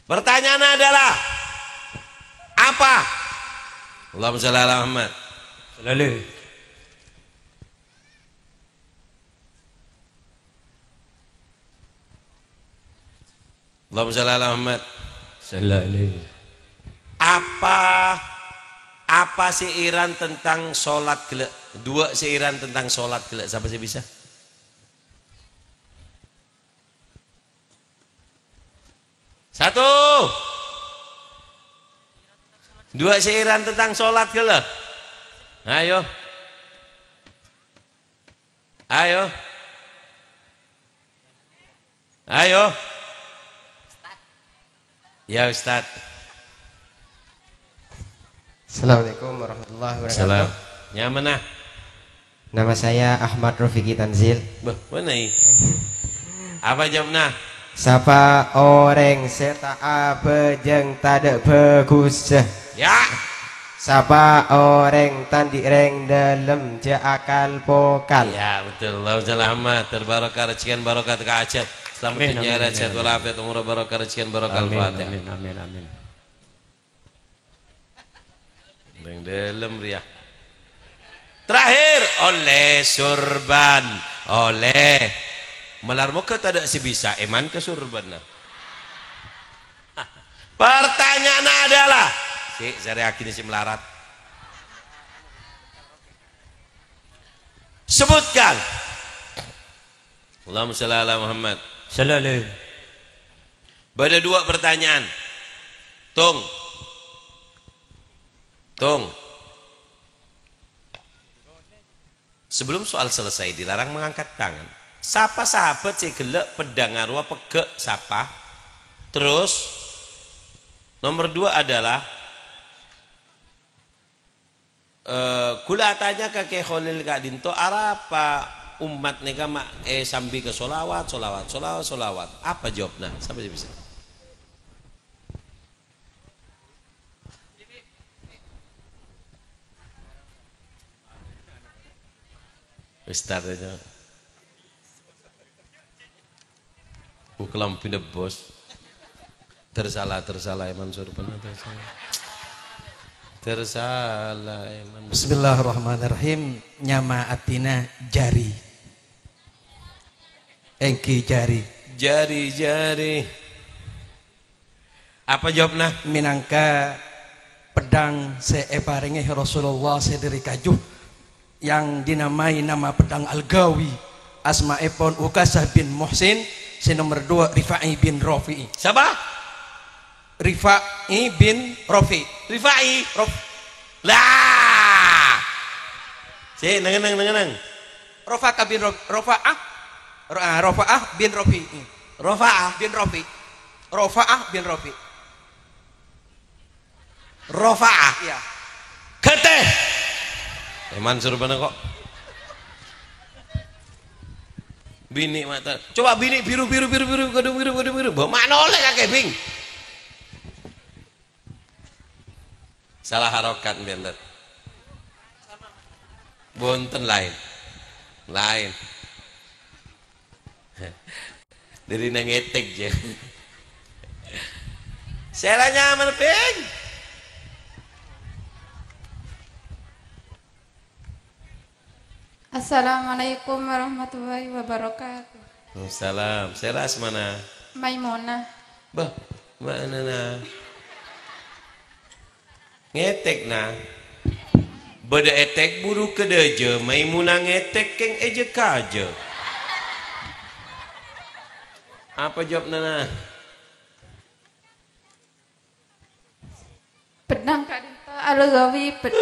Pertanyaannya adalah, apa? Allahumma shalli ala Muhammad. Shallallahu. Allahumma shalli ala Muhammad. Shallallahu. Apa, apa sairan tentang sholat ghellâ'? Dua sairan tentang sholat ghellâ'. Sapa sè bisa? Satu. Dua sairan tentang sholat ghellâ'. Ayo. Ayo. Ayo. Ya, Ustaz. Assalamualaikum warahmatullahi wabarakatuh. Salam. Nyamana? Nama saya Ahmad Rofiki Tanzil. Bâh, mana i? Apa jawabnya? Sapa orèng sè ta' abhâjâng tadâ' bhâghussa? Ya. Sapa orèng ta' andi' rèng dâlem jhâ' akal-pokal. Ya, betul. Allahumma shalli Muhammad. Terbarokah rejeki, barokah teka hajat. Selamat dunia akhirat, sehat walafiat, umur barokah, rejeki barokah. Al-Fatihah. Amin, amin, amin. Neng dâlem rèya. Terakhir, ollè surban. Ollè. Malar moghâ tadâ' sè bisa èman ka surbanna. Pertanyaannya adalah, sè, sarèaghi sè malarat. Sebutkan. Allahumma shalli ala Muhammad. Shallallahu. Bâdâ dua pertanyaan. Tung. Tung. Sebelum soal selesai, dilarang mengangkat tangan. Sapa sahabat sè ghellâ' peddhâng arowa pegghâ', sapa? Terus, nomor dua adalah, eh, kaulâ atanya ka Kè Kholil ka'dinto, arapa ommat nèka ma' èsambi ka sholawat, sholawat, sholawat, sholawat? Apa jawabnya? Sapa sè bisa? Ustaz aja. Bu kalambhina bos. Tersala, tersala èman surban, tersala. Tersala èman. Bismillahirrahmanirrahim. Nyama atèna jari. Èngghi jari. Jari-jari. Apa jawabnya? Mènangka peddhâng sè èparèngè Rasulullah sè dâri kaju, yang dinamai nama peddhâng Al-Ghawi, asmaèpon Ukasah bin Muhsin, Sè nomer dua, Rifa'i bin Rafi'i. Sapa? Rifa'i bin Rafi'. Rifa'i? Rof-, Lah! Sè, neng-neng, neng-neng. Rafa'ah bin Rof-, Rafa'ah. Ra-, Rafa'ah bin Rafi'i. Rafa'ah? Bin Rafi'. Rafa'ah bin Rafi'. Rafa'ah. Iyâ. Ghâtè. Èman suruh mana kok? Binè' mata. Coba binè' biru, biru, biru, biru, kadhung biru, kadhung biru. Bâ, ma' nolè kakè, Bing. Salah harokat, bhender. Bhunten, laèn. Laèn. Dâri nang ètèk, jâ. Sè la nyaman, Bing. Assalamualaikum warahmatullahi wabarakatuh. Waalaikumsalam. Sè la asmana? Maimunah. Bâh, ma'nana? Ngètèk, na. Bâdâ ètèk buru ka dâjâ, Maimunah ngètèk kèng èjâ-kajâ. Apa jawabna, na? Bennang ka'dinto al-ghawi ped-,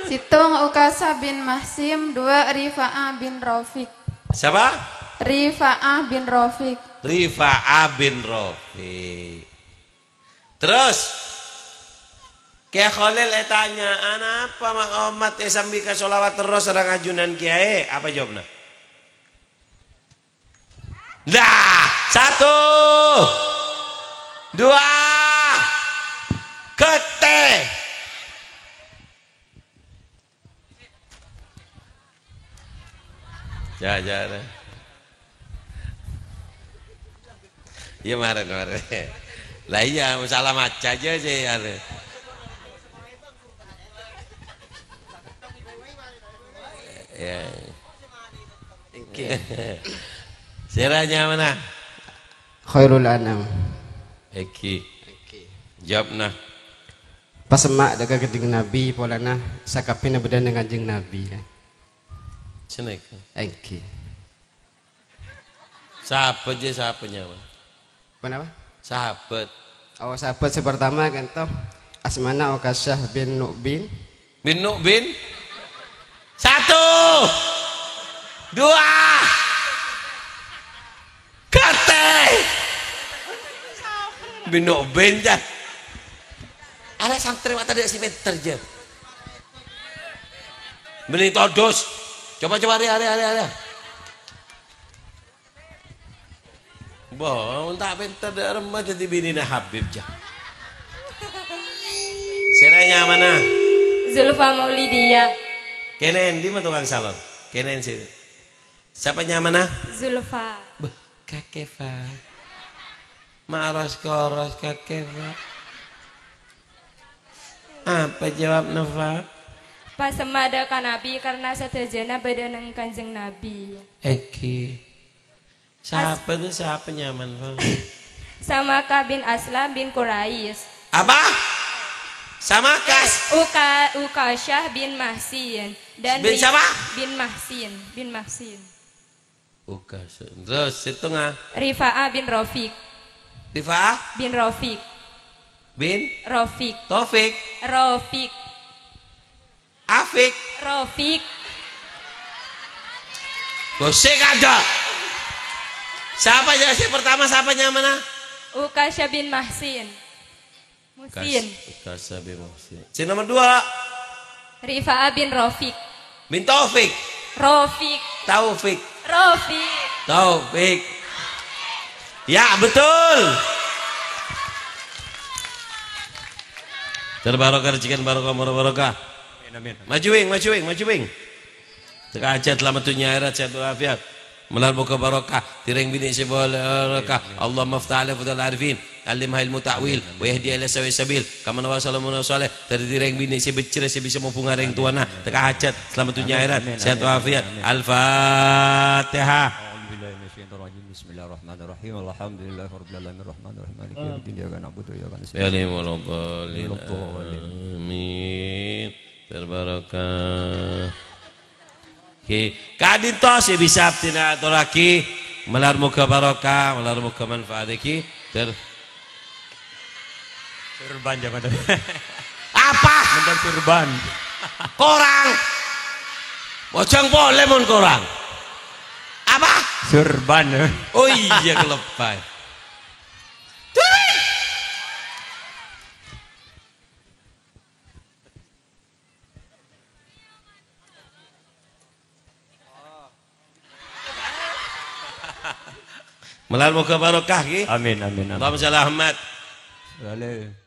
sèttong Ukasah bin Mahsin, dua Rifa'ah bin Rafiq. Sapa? Rifa'ah bin Rafiq. Rifa'ah bin Rafiq. Terros, Kè Kholil ètanya, "Anapa ma' ommat èsambi ka sholawat terros sareng ajunan kèyaè?" Apa jawabna? Dah, satu, dua, ghâtè. Ya, ya, deh. Iya, maren, maren. Lah iya, masalah maca aja sih, anu. Ya. Oke. Sira nyamana? Khairul Anam. Egi. Oke. Jawab, nah. Pas emma' dâ' ka Kanjeng Nabi, polana sakabbhiyânna bâdâ neng Kanjeng Nabi, ya. Sanèka. Èngghi. Sahabat jâ, sahabat nyaman. Ponapa? Sahabat. Oh, sahabat sè partama ka'dinto asmana Ukasyah bin Nu'bin. Bin Nu'bin. Satu. Dua. Ghâtè. Bin Nu'bin, jâ. Arè santrè ma' tadâ' sè mènter, jâ. Mending todus. Coba, coba, arè, arè, arè, arè. Bo, ta' pènter dâ' remma dhâddhi binèna Habib, jâ. Sira nyamana? Zulfa Maulidiyah. Kènè' endi ma' tokang salon? Kènè' sè. Sapa nyamana? Zulfa. Beh, kakè, Fa. Ma' ros-koros kakè, Fa. Apa jawabna, Fa? Pas emma' dâ' ka Nabi, karna sadhâjâna bâdâ neng Kanjeng Nabi. Èngghi. Sapa tuh, sapa nyaman, Fa? Samaka bin Aslam bin Quraisy. Apa? Samakas? Eh, Uka-, Ukasyah bin Mahsin. Dan Bin Ri-, sapa? Bin Mahsin, bin Mahsin. Ukasyah. Terus, sèttongnga? Rifa'ah bin Rafiq. Rifa'ah? Bin Rafiq. Bin? Rafiq. Taufik? Rafiq. Afik? Rafiq. Gosip ada. Sapa ya, sè pertama, sapa nyamana? Ukasyah bin Mahsin. Musin. Kas-, Kasabi Muhsin. Sè nomor dua. Rifa'ah bin Rafiq. Bin Taufik. Rafiq. Taufik. Rafiq. Taufik. Ya, betul. Terbarokah, rejekan barokah, umur barokah. Amin, amin. Maju, Wing, maju, Wing, maju, Wing. Teka hajat, selamat dunia akhirat, sehat walafiat. Malar moga barokah, dhâddhi rèng binè' sè barokah. Allahumma iftah 'ala futuhil arifin, 'allimha ilmu ta'wil, wa yahdiha ila sawa'is sabil, kama nawwa salamun saleh, dhâddhi rèng binè' sè beccèr, sè bisa mabhunga rèng towana. Teka hajat, selamat dunia akhirat, sehat walafiat. Al-Fatihah. A'udzubillahi minasyaitonirrajim. Bismillahirrahmanirrahim. Alhamdulillahirabbil alamin. Arrahmanirrahim. Maliki yaumiddin. Iyyaka na'budu wa iyyaka nasta'in. Amin. Terbarokah. Ghi, ka'dinto sè bisa abdhina atorraghi, malar moghâ barokah, malar moghâ manfaat ghi. Ter- Surban, jâ, Bân. Apa? Bhendher surban. Korang. Mojâng polè mon korang. Apa? Surban. Oh iyâ, kalebbhâi. Malar moghâ barokah, ghi. Amin, amin, amin. Allahumma shalli ala Muhammad. Shalli.